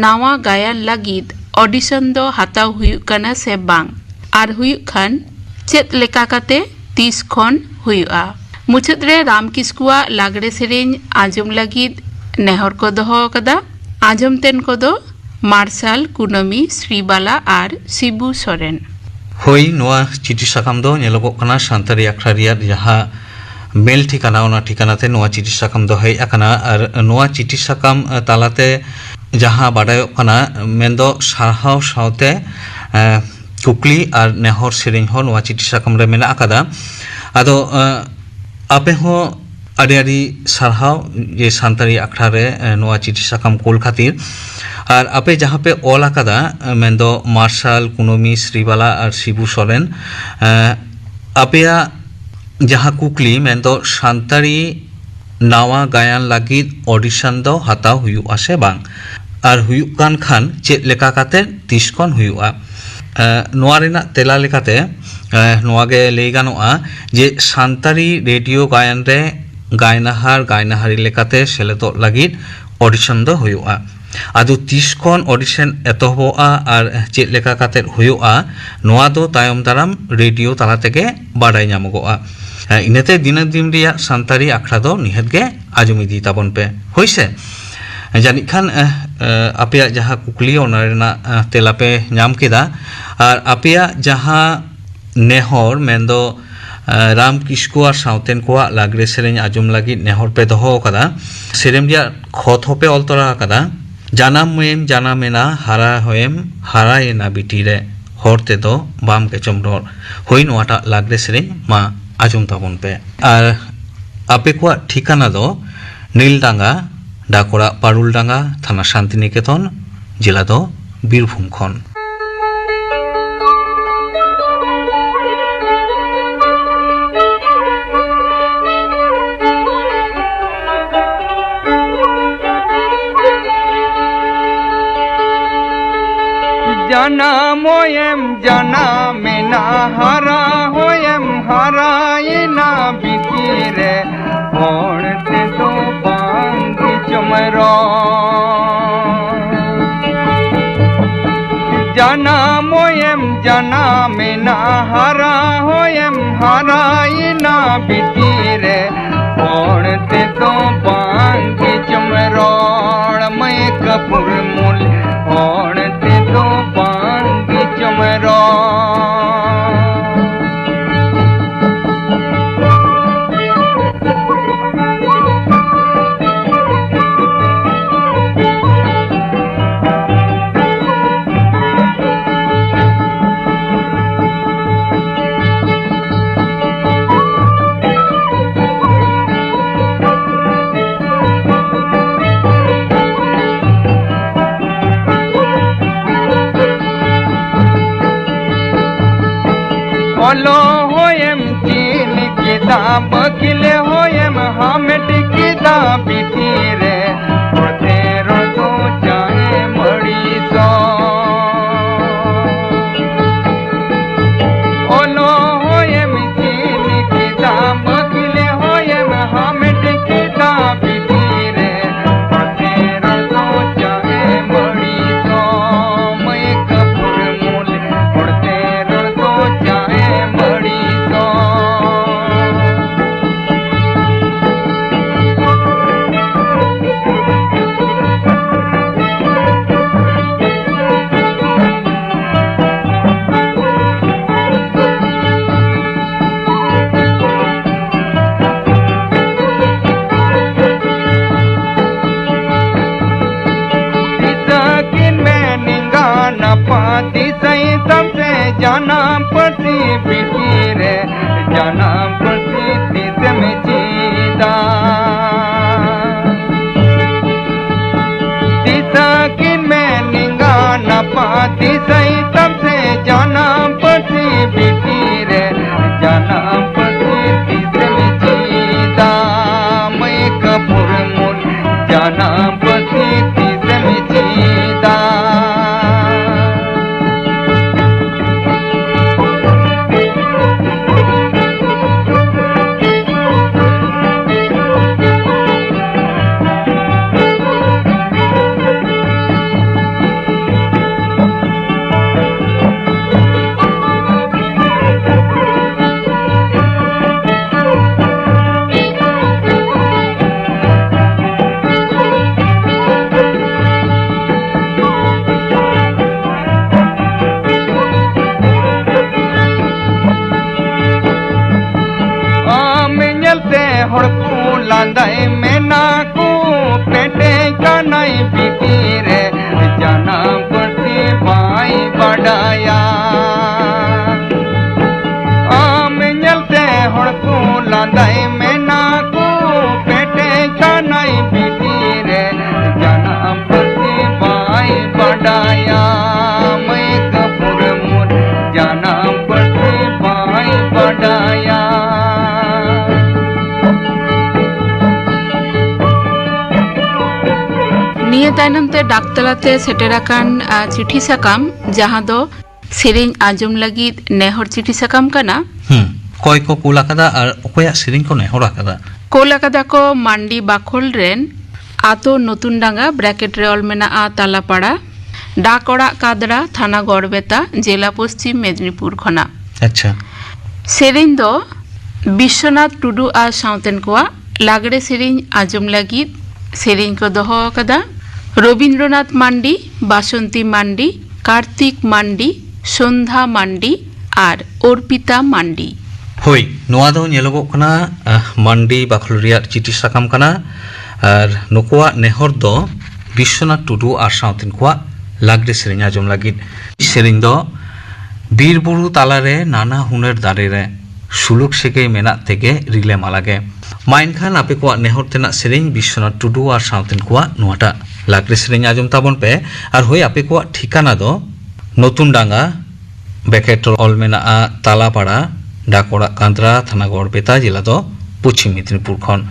ᱱᱟᱣᱟ ᱜᱟᱭᱟᱱ ᱞᱟᱹᱜᱤᱫ audition ᱫᱚ ᱦᱟᱛᱟᱣ ᱦᱩᱭᱩᱜ ᱠᱟᱱᱟ ᱥᱮ ᱵᱟᱝ? ᱟᱨ ᱦᱩᱭᱩᱜ ᱠᱷᱟᱱ ᱪᱮᱫ ᱞᱮᱠᱟ ᱠᱟᱛᱮ, ᱛᱤᱥ ᱠᱷᱚᱱ ᱦᱩᱭᱩᱜᱼᱟ? ᱢᱩᱪᱟᱹᱫ ᱨᱮ ᱨᱟᱢ ᱠᱤᱥᱠᱩᱣᱟᱜ ᱞᱟᱜᱽᱲᱮ ᱥᱮᱨᱮᱧ ᱟᱸᱡᱚᱢ ᱞᱟᱹᱜᱤᱫ ᱱᱮᱦᱚᱨ ᱠᱚ ᱫᱚᱦᱚ ᱟᱠᱟᱫᱟ᱾ ᱟᱸᱡᱚᱢ ᱛᱮᱱ ᱠᱚᱫᱚ ᱢᱟᱨᱥᱟᱞ, ᱠᱩᱱᱟᱹᱢᱤ, ᱥᱨᱤᱵᱟᱞᱟ ᱟᱨ ᱥᱤᱵᱩ ᱥᱚᱨᱮᱱ᱾ ᱦᱳᱭ, ᱱᱚᱣᱟ ᱪᱤᱴᱷᱤ ᱥᱟᱠᱟᱢ ᱫᱚ ᱧᱮᱞᱚᱜᱚᱜ ᱠᱟᱱᱟ ᱥᱟᱱᱛᱟᱲᱤ ᱟᱠᱷᱲᱟ ᱨᱮᱭᱟᱜ ᱡᱟᱦᱟᱸ ᱢᱮᱞ ᱴᱷᱤᱠᱟᱱᱟ, ᱚᱱᱟ ᱴᱷᱤᱠᱟᱱᱟ ᱛᱮ ᱱᱚᱣᱟ ᱪᱤᱴᱷᱤ ᱥᱟᱠᱟᱢ ᱫᱚ ᱦᱮᱡ ᱟᱠᱟᱱᱟ᱾ ᱟᱨ ᱱᱚᱣᱟ ᱪᱤᱴᱷᱤ ᱥᱟᱠᱟᱢ, ᱮ, ᱛᱟᱞᱟᱛᱮ ᱡᱟᱦᱟᱸ ᱵᱟᱰᱟᱭᱚᱜ ᱠᱟᱱᱟ, ᱢᱮᱱᱫᱚ ᱥᱟᱨᱦᱟᱣ ᱥᱟᱶᱛᱮ, ᱮ, ᱠᱩᱠᱞᱤ ᱟᱨ ᱱᱮᱦᱚᱨ ᱥᱮᱨᱮᱧ ᱦᱚᱸ ᱱᱚᱣᱟ ᱪᱤᱴᱷᱤ ᱥᱟᱠᱟᱢ ᱨᱮ ᱢᱮᱱᱟᱜ ᱟᱠᱟᱫᱟ᱾ ᱟᱫᱚ, ᱮ, ᱟᱯᱮ ᱦᱚᱸ ᱟᱹᱰᱤ ᱟᱹᱰᱤ ᱥᱟᱨᱦᱟᱣ ᱡᱮ ᱥᱟᱱᱛᱟᱲᱤ ᱟᱠᱷᱲᱟ ᱨᱮ, ᱮ, ᱱᱚᱣᱟ ᱪᱤᱴᱷᱤ ᱥᱟᱠᱟᱢ ᱠᱳᱞ ᱠᱷᱟᱹᱛᱤᱨ᱾ ᱟᱨ ᱟᱯᱮ ᱡᱟᱦᱟᱸ ᱯᱮ ᱚᱞ ᱟᱠᱟᱫᱟ, ᱮ, ᱢᱮᱱᱫᱚ ᱢᱟᱨᱥᱟᱞ, ᱠᱩᱱᱟᱹᱢᱤ, ᱥᱨᱤᱵᱟᱞᱟ ᱟᱨ ᱥᱤᱵᱩ ᱥᱚᱨᱮᱱ, ᱮ, ᱟᱯᱮᱭᱟᱜ ᱡᱟᱦᱟᱸ ᱠᱩᱠᱞᱤ, ᱢᱮᱱᱫᱚ ᱥᱟᱱᱛᱟᱲᱤ ᱱᱟᱣᱟ ᱜᱟᱭᱟᱱ ᱞᱟᱹᱜᱤᱫ audition ᱫᱚ ᱦᱟᱛᱟᱣ ᱦᱩᱭᱩᱜᱼᱟ ᱥᱮ ᱵᱟᱝ, ᱟᱨ ᱦᱩᱭᱩᱜ ᱠᱟᱱ ᱠᱷᱟᱱ ᱪᱮᱫ ᱞᱮᱠᱟ ᱠᱟᱛᱮ, ᱛᱤᱥ ᱠᱷᱚᱱ ᱦᱩᱭᱩᱜᱼᱟ? ᱮ, ᱱᱚᱣᱟ ᱨᱮᱱᱟᱜ ᱛᱮᱞᱟ ᱞᱮᱠᱟᱛᱮ, ᱮ, ᱱᱚᱣᱟ ᱜᱮ ᱞᱟᱹᱭ ᱜᱟᱱᱚᱜᱼᱟ ᱡᱮ ᱥᱟᱱᱛᱟᱲᱤ ᱨᱮᱰᱤᱭᱳ ᱜᱟᱭᱟᱱ ᱨᱮ ᱜᱟᱭᱱᱟᱦᱟᱨ ᱜᱟᱭᱱᱟᱦᱟᱨᱤ ᱞᱮᱠᱟᱛᱮ ᱥᱮᱞᱮᱫᱚᱜ ᱞᱟᱹᱜᱤᱫ ᱚᱰᱤᱥᱚᱱ ᱫᱚ ᱦᱩᱭᱩᱜᱼᱟ᱾ ᱟᱫᱚ ᱛᱤᱥ ᱠᱷᱚᱱ ᱚᱰᱤᱥᱚᱱ ᱮᱛᱚᱦᱚᱵᱚᱜᱼᱟ ᱟᱨ ᱪᱮᱫ ᱞᱮᱠᱟ ᱠᱟᱛᱮ ᱦᱩᱭᱩᱜᱼᱟ, ᱱᱚᱣᱟ ᱫᱚ ᱛᱟᱭᱚᱢ ᱫᱟᱨᱟᱢ ᱨᱮᱰᱤᱭᱳ ᱛᱟᱞᱟ ᱛᱮᱜᱮ ᱵᱟᱰᱟᱭ ᱧᱟᱢᱚᱜᱚᱜᱼᱟ᱾ ᱮ, ᱤᱱᱟᱹᱛᱮ ᱫᱤᱱᱟᱹᱢ ᱫᱤᱱ ᱨᱮᱭᱟᱜ ᱥᱟᱱᱛᱟᱲᱤ ᱟᱠᱷᱲᱟ ᱫᱚ ᱱᱤᱦᱟᱹᱛ ᱜᱮ ᱟᱸᱡᱚᱢ ᱤᱫᱤ ᱛᱟᱵᱚᱱ ᱯᱮ, ᱦᱳᱭ ᱥᱮ? ᱡᱟᱹᱱᱤᱡ ᱠᱷᱟᱱ, ᱮ, ᱮ, ᱟᱯᱮᱭᱟᱜ ᱡᱟᱦᱟᱸ ᱠᱩᱠᱞᱤ, ᱚᱱᱟ ᱨᱮᱱᱟᱜ, ᱮ, ᱛᱮᱞᱟ ᱯᱮ ᱧᱟᱢ ᱠᱮᱫᱟ᱾ ᱟᱨ ᱟᱯᱮᱭᱟᱜ ᱡᱟᱦᱟᱸ ᱱᱮᱦᱚᱨ, ᱢᱮᱱᱫᱚ, ᱮ, ᱨᱟᱢ ᱠᱤᱥᱠᱩ ᱟᱨ ᱥᱟᱶᱛᱮᱱ ᱠᱚᱣᱟᱜ ᱞᱟᱜᱽᱲᱮ ᱥᱮᱨᱮᱧ ᱟᱸᱡᱚᱢ ᱞᱟᱹᱜᱤᱫ ᱱᱮᱦᱚᱨ ᱯᱮ ᱫᱚᱦᱚ ᱟᱠᱟᱫᱟ, ᱥᱮᱨᱮᱧ ᱨᱮᱭᱟᱜ ᱠᱷᱚᱛ ᱦᱚᱸᱯᱮ ᱚᱞ ᱛᱚᱨᱟ ᱟᱠᱟᱫᱟ, ᱡᱟᱱᱟᱢ ᱢᱟᱹᱭᱮᱢ ᱡᱟᱱᱟᱢᱮᱱᱟ, ᱦᱟᱨᱟ ᱦᱚᱭᱮᱢ ᱦᱟᱨᱟᱭᱮᱱᱟ ᱵᱤᱴᱤ ᱨᱮ, ᱦᱚᱲ ᱛᱮᱫᱚ ᱵᱟᱢ ᱠᱮᱪᱚᱢ ᱨᱚᱲ᱾ ᱦᱳᱭ, ᱱᱚᱣᱟᱴᱟᱜ ᱞᱟᱜᱽᱲᱮ ᱥᱮᱨᱮᱧ ᱢᱟ ᱟᱸᱡᱚᱢ ᱛᱟᱵᱚᱱ ᱯᱮ᱾ ᱟᱨ ᱟᱯᱮ ᱠᱚᱣᱟᱜ ᱴᱷᱤᱠᱟᱱᱟ ᱫᱚ ᱱᱤᱞᱰᱟᱸᱜᱟ, ᱰᱟᱠᱚᱲᱟ ᱯᱟᱨᱩᱞᱰᱟᱸᱜᱟ, ᱛᱷᱟᱱᱟ ᱥᱟᱱᱛᱤᱱᱤᱠᱮᱛᱚᱱ, ᱡᱮᱞᱟ ᱫᱚ ᱵᱤᱨᱵᱷᱩᱢ ᱠᱷᱚᱱ᱾ ᱡᱟᱱᱟᱢ ᱦᱚᱭᱮᱢ ᱡᱟᱱᱟᱢᱮᱱᱟ, ᱦᱟᱨᱟ ᱦᱚᱭᱮᱢ ᱦᱟᱨᱟᱭᱮᱱᱟ ᱵᱤᱴᱤ ᱨᱮ, ᱦᱚᱲ ᱛᱮᱫᱚ ᱵᱟᱝ ᱜᱮᱪᱚᱢ ᱨᱚᱲ᱾ ᱡᱟᱱᱟᱢ ᱦᱚᱭᱮᱢ ᱡᱟᱱᱟᱢᱮᱱᱟ, ᱦᱟᱨᱟ ᱦᱚᱭᱮᱢ ᱦᱟᱨᱟᱭᱮᱱᱟ ᱵᱤᱴᱤ ᱨᱮ, ᱦᱚᱲ ᱛᱮᱫᱚ ᱵᱟᱝ ᱜᱮᱪᱚᱢ ᱨᱚᱲ, ᱢᱟᱹᱭ ᱠᱟᱹᱯᱩᱨ ᱢᱩᱞ, ᱦᱚᱲ ᱛᱮᱫᱚ ᱵᱟᱝ ᱜᱮᱪᱚᱢ ᱨᱚᱲ᱾ ᱚᱞᱚᱜ ᱦᱚᱸᱭᱮᱢ ᱪᱮᱫ ᱠᱮᱫᱟ, ᱵᱟᱹᱠᱤᱞ ᱦᱚᱸᱭᱮᱢ ᱦᱟᱢᱮᱴ ᱠᱮᱫᱟ ᱵᱤᱴᱤ ᱨᱮ, ᱚᱛᱮ ᱨᱚᱫᱚ ᱪᱟᱭᱮᱢ ᱟᱹᱲᱤᱥᱚᱜ᱾ ᱫᱤᱥᱟᱹᱭ ᱛᱟᱢ ᱥᱮ ᱡᱟᱱᱟᱢ ᱯᱟᱹᱨᱥᱤ ᱵᱷᱤᱛᱤᱨ ᱨᱮ, ᱡᱟᱱᱟᱢ ᱯᱟᱹᱨᱥᱤ ᱛᱤᱥᱮᱢ ᱪᱮᱫᱟ? ᱢᱟᱹᱭ ᱠᱟᱹᱯᱩᱨ ᱢᱩᱱ, ᱡᱟᱱᱟᱢ ᱯᱟᱹᱨᱥᱤ ᱛᱤᱥᱮᱢ ᱪᱮᱫᱟ? ᱟᱢ ᱧᱮᱞᱛᱮ ᱦᱚᱲ ᱠᱚ ᱞᱟᱸᱫᱟᱭ ᱢᱮᱱᱟ ᱠᱚ, ᱯᱮᱴᱮᱡ ᱠᱟᱱᱟᱭ ᱵᱤᱴᱤ ᱨᱮ, ᱡᱟᱱᱟᱢ ᱯᱟᱹᱨᱥᱤ ᱵᱟᱭ ᱵᱟᱰᱟᱭᱟ᱾ ᱟᱢ ᱧᱮᱞᱛᱮ ᱦᱚᱲ ᱠᱚ ᱞᱟᱸᱫᱟᱭ ᱢᱮᱱᱟ ᱠᱚ, ᱯᱮᱴᱮᱡ ᱠᱟᱱᱟᱭ ᱵᱤᱴᱤ ᱨᱮ, ᱡᱟᱱᱟᱢ ᱯᱟᱹᱨᱥᱤ ᱵᱟᱭ ᱵᱟᱰᱟᱭᱟ᱾ ᱢᱟᱹᱭ ᱠᱟᱹᱯᱩᱨ ᱢᱩᱱ, ᱡᱟᱱᱟᱢ ᱯᱟᱹᱨᱥᱤ ᱵᱟᱭ ᱵᱟᱰᱟᱭᱟ᱾ ᱱᱤᱭᱟᱹ ᱛᱟᱭᱱᱚᱢ ᱛᱮ ᱰᱟᱠ ᱛᱟᱞᱟᱛᱮ ᱥᱮᱴᱮᱨ ᱟᱠᱟᱱ, ᱟ, ᱪᱤᱴᱷᱤ ᱥᱟᱠᱟᱢ, ᱡᱟᱦᱟᱸ ᱫᱚ ᱥᱮᱨᱮᱧ ᱟᱸᱡᱚᱢ ᱞᱟᱹᱜᱤᱫ ᱱᱮᱦᱚᱨ ᱪᱤᱴᱷᱤ ᱥᱟᱠᱟᱢ ᱠᱟᱱᱟ᱾ ᱦᱩᱸ᱾ ᱚᱠᱚᱭ ᱠᱚ ᱠᱩᱞ ᱟᱠᱟᱫᱟ ᱟᱨ ᱚᱠᱚᱭᱟᱜ ᱥᱮᱨᱮᱧ ᱠᱚ ᱱᱮᱦᱚᱨ ᱟᱠᱟᱫᱟ? ᱠᱩᱞ ᱟᱠᱟᱫᱟ ᱠᱚ ᱢᱟᱱᱰᱤ ᱵᱟᱠᱷᱳᱞ ᱨᱮᱱ, ᱟᱛᱳ ᱱᱚᱛᱩᱱ ᱰᱟᱸᱜᱟ, ᱵᱨᱮᱠᱮᱴ ᱨᱮ ᱚᱞ ᱢᱮᱱᱟᱜᱼᱟ ᱛᱟᱞᱟᱯᱟᱲᱟ, ᱰᱟᱠ ᱚᱲᱟᱜ ᱠᱟᱫᱽᱲᱟ, ᱛᱷᱟᱱᱟ ᱜᱚᱲᱵᱮᱛᱟ, ᱡᱮᱞᱟ ᱯᱚᱥᱪᱤᱢ ᱢᱮᱫᱽᱱᱤᱯᱩᱨ ᱠᱷᱚᱱᱟᱜ᱾ ᱟᱪᱪᱷᱟ᱾ ᱥᱮᱨᱮᱧ ᱫᱚ ᱵᱤᱥᱥᱚᱱᱟᱛᱷ ᱴᱩᱰᱩ ᱟᱨ ᱥᱟᱶᱛᱮᱱ ᱠᱚᱣᱟᱜ ᱞᱟᱜᱽᱲᱮ ᱥᱮᱨᱮᱧ ᱟᱸᱡᱚᱢ ᱞᱟᱹᱜᱤᱫ ᱥᱮᱨᱮᱧ ᱠᱚ ᱫᱚᱦᱚ ᱟᱠᱟᱫᱟ ᱨᱚᱵᱤᱱᱫᱨᱚᱱᱟᱛᱷ ᱢᱟᱱᱰᱤ, ᱵᱟᱥᱚᱱᱛᱤ ᱢᱟᱱᱰᱤ, ᱠᱟᱨᱛᱤᱠ ᱢᱟᱱᱰᱤ, ᱥᱚᱱᱫᱷᱟ ᱢᱟᱱᱰᱤ ᱟᱨ ᱚᱨᱯᱤᱛᱟ ᱢᱟᱱᱰᱤ᱾ ᱦᱳᱭ, ᱱᱚᱣᱟ ᱫᱚ ᱧᱮᱞᱚᱜᱚᱜ ᱠᱟᱱᱟ, ᱟᱦ, ᱢᱟᱱᱰᱤ ᱵᱟᱠᱷᱳᱞ ᱨᱮᱭᱟᱜ ᱪᱤᱴᱷᱤ ᱥᱟᱠᱟᱢ ᱠᱟᱱᱟ᱾ ᱟᱨ ᱱᱩᱠᱩᱣᱟᱜ ᱱᱮᱦᱚᱨ ᱫᱚ ᱵᱤᱥᱥᱚᱱᱟᱛᱷ ᱴᱩᱰᱩ ᱟᱨ ᱥᱟᱶᱛᱮᱱ ᱠᱚᱣᱟᱜ ᱞᱟᱜᱽᱲᱮ ᱥᱮᱨᱮᱧ ᱟᱸᱡᱚᱢ ᱞᱟᱹᱜᱤᱫ᱾ ᱥᱮᱨᱮᱧ ᱫᱚ ᱵᱤᱨ ᱵᱩᱨᱩ ᱛᱟᱞᱟᱨᱮ ᱱᱟᱱᱟ ᱦᱩᱱᱟᱹᱨ ᱫᱟᱨᱮ ᱨᱮ ᱥᱩᱞᱩᱠ ᱥᱟᱹᱜᱟᱹᱭ ᱢᱮᱱᱟᱜ ᱛᱮᱜᱮ ᱨᱤᱞᱟᱹᱢᱟᱞᱟ ᱜᱮ᱾ ᱢᱟ ᱮᱱᱠᱷᱟᱱ ᱟᱯᱮ ᱠᱚᱣᱟᱜ ᱱᱮᱦᱚᱨ ᱛᱮᱱᱟᱜ ᱥᱮᱨᱮᱧ ᱵᱤᱥᱥᱚᱱᱟᱛᱷ ᱴᱩᱰᱩ ᱟᱨ ᱥᱟᱶᱛᱮᱱ ᱠᱚᱣᱟᱜ ᱱᱚᱣᱟᱴᱟᱜ ᱞᱟᱜᱽᱲᱮ ᱥᱮᱨᱮᱧ ᱟᱸᱡᱚᱢ ᱛᱟᱵᱚᱱ ᱯᱮ᱾ ᱟᱨ ᱦᱳᱭ, ᱟᱯᱮ ᱠᱚᱣᱟᱜ ᱴᱷᱤᱠᱟᱱᱟ ᱫᱚ ᱱᱚᱛᱩᱱ ᱰᱟᱸᱜᱟ ᱵᱮᱠᱮᱴ ᱚᱞ ᱢᱮᱱᱟᱜᱼᱟ ᱛᱟᱞᱟᱯᱟᱲᱟ, ᱰᱟᱠᱚᱲᱟᱜ ᱠᱟᱸᱫᱽᱨᱟ, ᱛᱷᱟᱱᱟ ᱜᱚᱲᱵᱮᱛᱟ, ᱡᱮᱞᱟ ᱫᱚ ᱯᱚᱪᱷᱤᱢ ᱢᱮᱫᱽᱱᱤᱯᱩᱨ ᱠᱷᱚᱱ᱾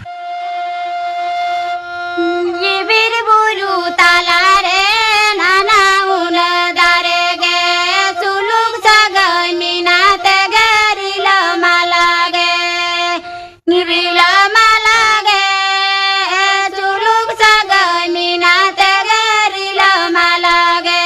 ᱡᱤᱵᱤᱨ ᱵᱩᱨᱩ ᱛᱟᱞᱟᱨᱮ ᱱᱟᱱᱟ ᱦᱩᱱᱟᱹᱨ ᱫᱟᱨᱮ ᱜᱮ, ᱥᱩᱞᱩᱠ ᱥᱟᱹᱜᱟᱹᱭ ᱢᱮᱱᱟᱜ ᱛᱮᱜᱮ ᱨᱤᱞᱟᱹ ᱢᱟᱞᱟ ᱜᱮ᱾ ᱨᱤᱞᱟᱹ ᱢᱟᱞᱟ ᱜᱮ, ᱥᱩᱞᱩᱠ ᱥᱟᱹᱜᱟᱹᱭ ᱢᱮᱱᱟᱜ ᱛᱮᱜᱮ ᱨᱤᱞᱟᱹ ᱢᱟᱞᱟ ᱜᱮ᱾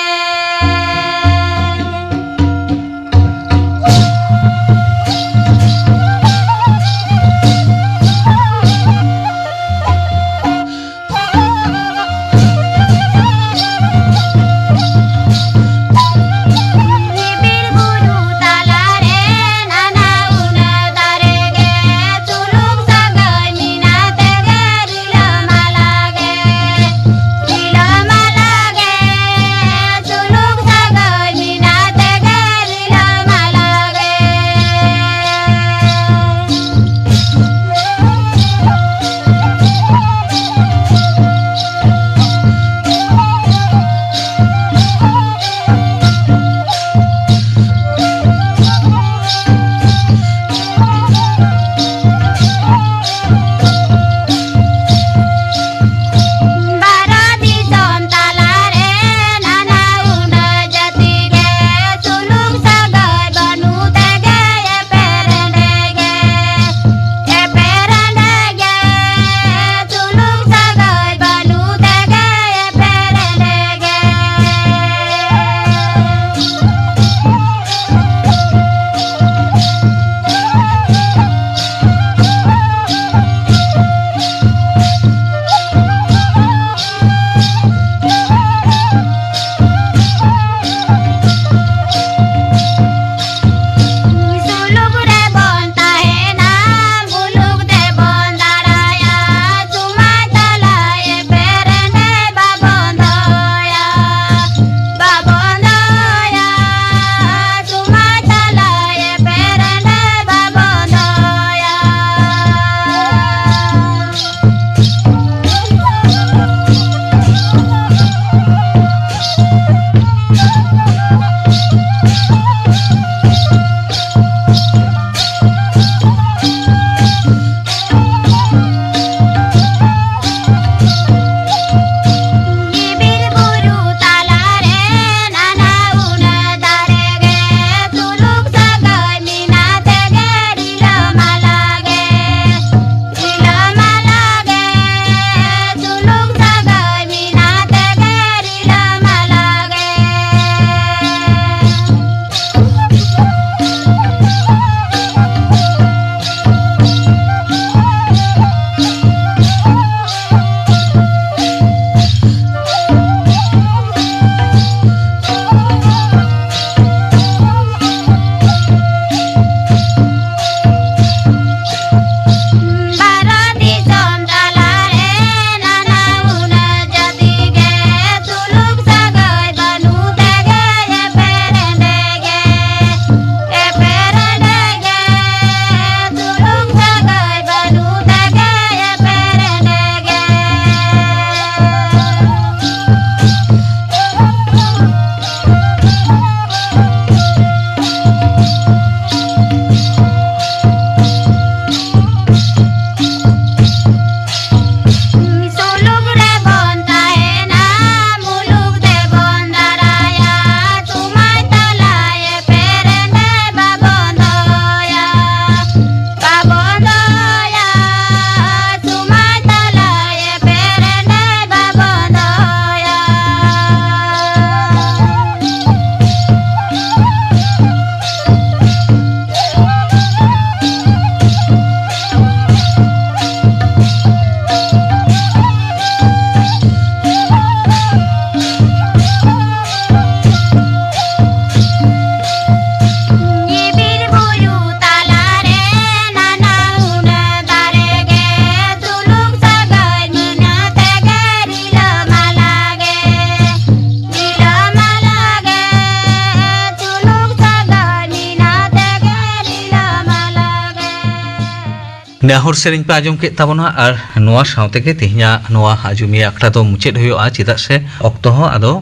ᱱᱮᱦᱚᱨ ᱥᱮᱨᱮᱧ ᱯᱮ ᱟᱸᱡᱚᱢ ᱠᱮᱫ ᱛᱟᱵᱚᱱᱟ, ᱟᱨ ᱱᱚᱣᱟ ᱥᱟᱶ ᱛᱮᱜᱮ ᱛᱮᱦᱮᱧᱟᱜ ᱱᱚᱣᱟ ᱟᱸᱡᱚᱢᱤᱭᱟᱹ ᱟᱠᱷᱲᱟ ᱫᱚ ᱢᱩᱪᱟᱹᱫ ᱦᱩᱭᱩᱜᱼᱟ, ᱪᱮᱫᱟᱜ ᱥᱮ ᱚᱠᱛᱚ ᱦᱚᱸ ᱟᱫᱚ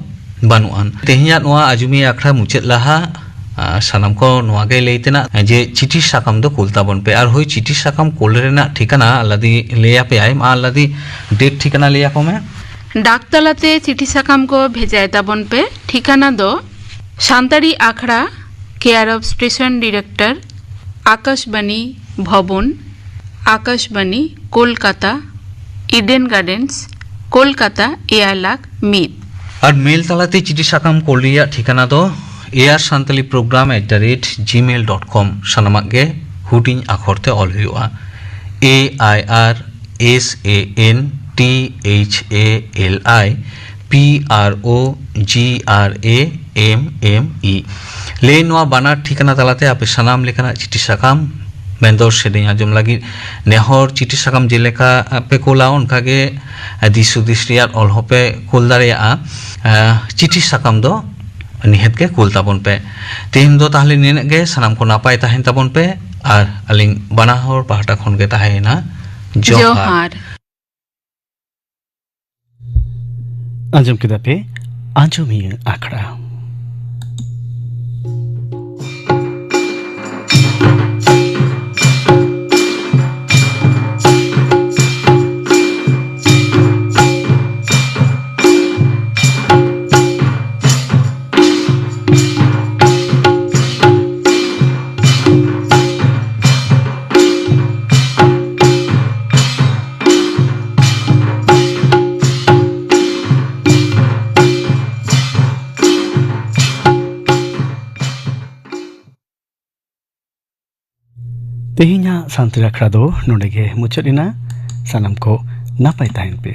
ᱵᱟᱹᱱᱩᱜ ᱟᱱ᱾ ᱛᱮᱦᱮᱧᱟᱜ ᱱᱚᱣᱟ ᱟᱸᱡᱚᱢᱤᱭᱟᱹ ᱟᱠᱷᱲᱟ ᱢᱩᱪᱟᱹᱫ ᱞᱟᱦᱟ, ᱟ, ᱥᱟᱱᱟᱢ ᱠᱚ ᱱᱚᱣᱟ ᱜᱮ ᱞᱟᱹᱭ ᱛᱮᱱᱟᱜ ᱡᱮ ᱪᱤᱴᱷᱤ ᱥᱟᱠᱟᱢ ᱫᱚ ᱠᱩᱞ ᱛᱟᱵᱚᱱ ᱯᱮ᱾ ᱟᱨ ᱦᱳᱭ, ᱪᱤᱴᱷᱤ ᱥᱟᱠᱟᱢ ᱠᱩᱞ ᱨᱮᱱᱟᱜ ᱴᱷᱤᱠᱟᱱᱟ ᱟᱞᱟᱫᱤ ᱞᱟᱹᱭ ᱟᱯᱮᱭᱟᱭ, ᱢᱟ ᱟᱞᱟᱫᱤ ᱰᱮᱴ ᱴᱷᱤᱠᱟᱱᱟ ᱞᱟᱹᱭ ᱟᱠᱚ ᱢᱮ᱾ ᱰᱟᱠ ᱛᱟᱞᱟᱛᱮ ᱪᱤᱴᱷᱤ ᱥᱟᱠᱟᱢ ᱠᱚ ᱵᱷᱮᱡᱟᱭ ᱛᱟᱵᱚᱱ ᱯᱮ᱾ ᱴᱷᱤᱠᱟᱱᱟ ᱫᱚ ᱥᱟᱱᱛᱟᱲᱤ ᱟᱠᱷᱲᱟ, care of station director, Akashvani Bhavan, Akashvani, Kolkata, Eden Gardens, Kolkata, ᱮᱭᱟᱭ ᱞᱟᱠᱷ ᱢᱤᱫ᱾ ᱟᱨ ᱢᱮᱞ ᱛᱟᱞᱟᱛᱮ ᱪᱤᱴᱷᱤ ᱥᱟᱠᱟᱢ ᱠᱳᱞ ᱨᱮᱭᱟᱜ ᱴᱷᱤᱠᱟᱱᱟ ᱫᱚ AIR Santali programme at the rate gmail dot com, ᱥᱟᱱᱟᱢᱟᱜ ᱜᱮ ᱦᱩᱰᱤᱧ ᱟᱠᱷᱚᱨ ᱛᱮ ᱚᱞ ᱦᱩᱭᱩᱜᱼᱟ᱾ A I R S A N T H A L I P R O G R A M M E, ᱞᱮ ᱱᱚᱣᱟ ᱵᱟᱱᱟᱨ ᱴᱷᱤᱠᱟᱱᱟ ᱛᱟᱞᱟᱛᱮ ᱟᱯᱮ ᱥᱟᱱᱟᱢ ᱞᱮᱠᱟᱱᱟᱜ ᱪᱤᱴᱷᱤ ᱥᱟᱠᱟᱢ, ᱢᱮᱱᱫᱚ ᱥᱮᱨᱮᱧ ᱟᱸᱡᱚᱢ ᱞᱟᱹᱜᱤᱫ ᱱᱮᱦᱚᱨ ᱪᱤᱴᱷᱤ ᱥᱟᱠᱟᱢ ᱡᱮᱞᱮᱠᱟ ᱯᱮ ᱠᱳᱞᱟ, ᱚᱱᱠᱟᱜᱮ ᱫᱤᱥ ᱦᱩᱫᱤᱥ ᱨᱮᱭᱟᱜ ᱚᱞ ᱦᱚᱸᱯᱮ ᱠᱳᱞ ᱫᱟᱲᱮᱭᱟᱜᱼᱟ᱾ ᱟᱸ, ᱪᱤᱴᱷᱤ ᱥᱟᱠᱟᱢ ᱫᱚ ᱱᱤᱦᱟᱹᱛ ᱜᱮ ᱠᱳᱞ ᱛᱟᱵᱚᱱ ᱯᱮ᱾ ᱛᱮᱦᱮᱧ ᱫᱚ ᱛᱟᱦᱞᱮ ᱱᱤᱱᱟᱹᱜ ᱜᱮ᱾ ᱥᱟᱱᱟᱢ ᱠᱚ ᱱᱟᱯᱟᱭ ᱛᱟᱦᱮᱱ ᱛᱟᱵᱚᱱ ᱯᱮ, ᱟᱨ ᱟᱹᱞᱤᱧ ᱵᱟᱱᱟ ᱦᱚᱲ ᱯᱟᱦᱴᱟ ᱠᱷᱚᱱ ᱜᱮ ᱛᱟᱦᱮᱸᱭᱮᱱᱟ ᱡᱚᱦᱟᱨ᱾ ᱡᱚᱦᱟᱨ᱾ ᱟᱸᱡᱚᱢ ᱠᱮᱫᱟ ᱯᱮ ᱟᱸᱡᱚᱢᱤᱭᱟᱹ ᱟᱠᱷᱲᱟ᱾ ᱛᱮᱦᱮᱧᱟᱜ ᱥᱟᱱᱛᱟᱲᱤ ᱟᱠᱷᱲᱟ ᱫᱚ ᱱᱚᱰᱮ ᱜᱮ ᱢᱩᱪᱟᱹᱫ ᱮᱱᱟ᱾ ᱥᱟᱱᱟᱢ ᱠᱚ ᱱᱟᱯᱟᱭ ᱛᱟᱦᱮᱱ ᱯᱮ᱾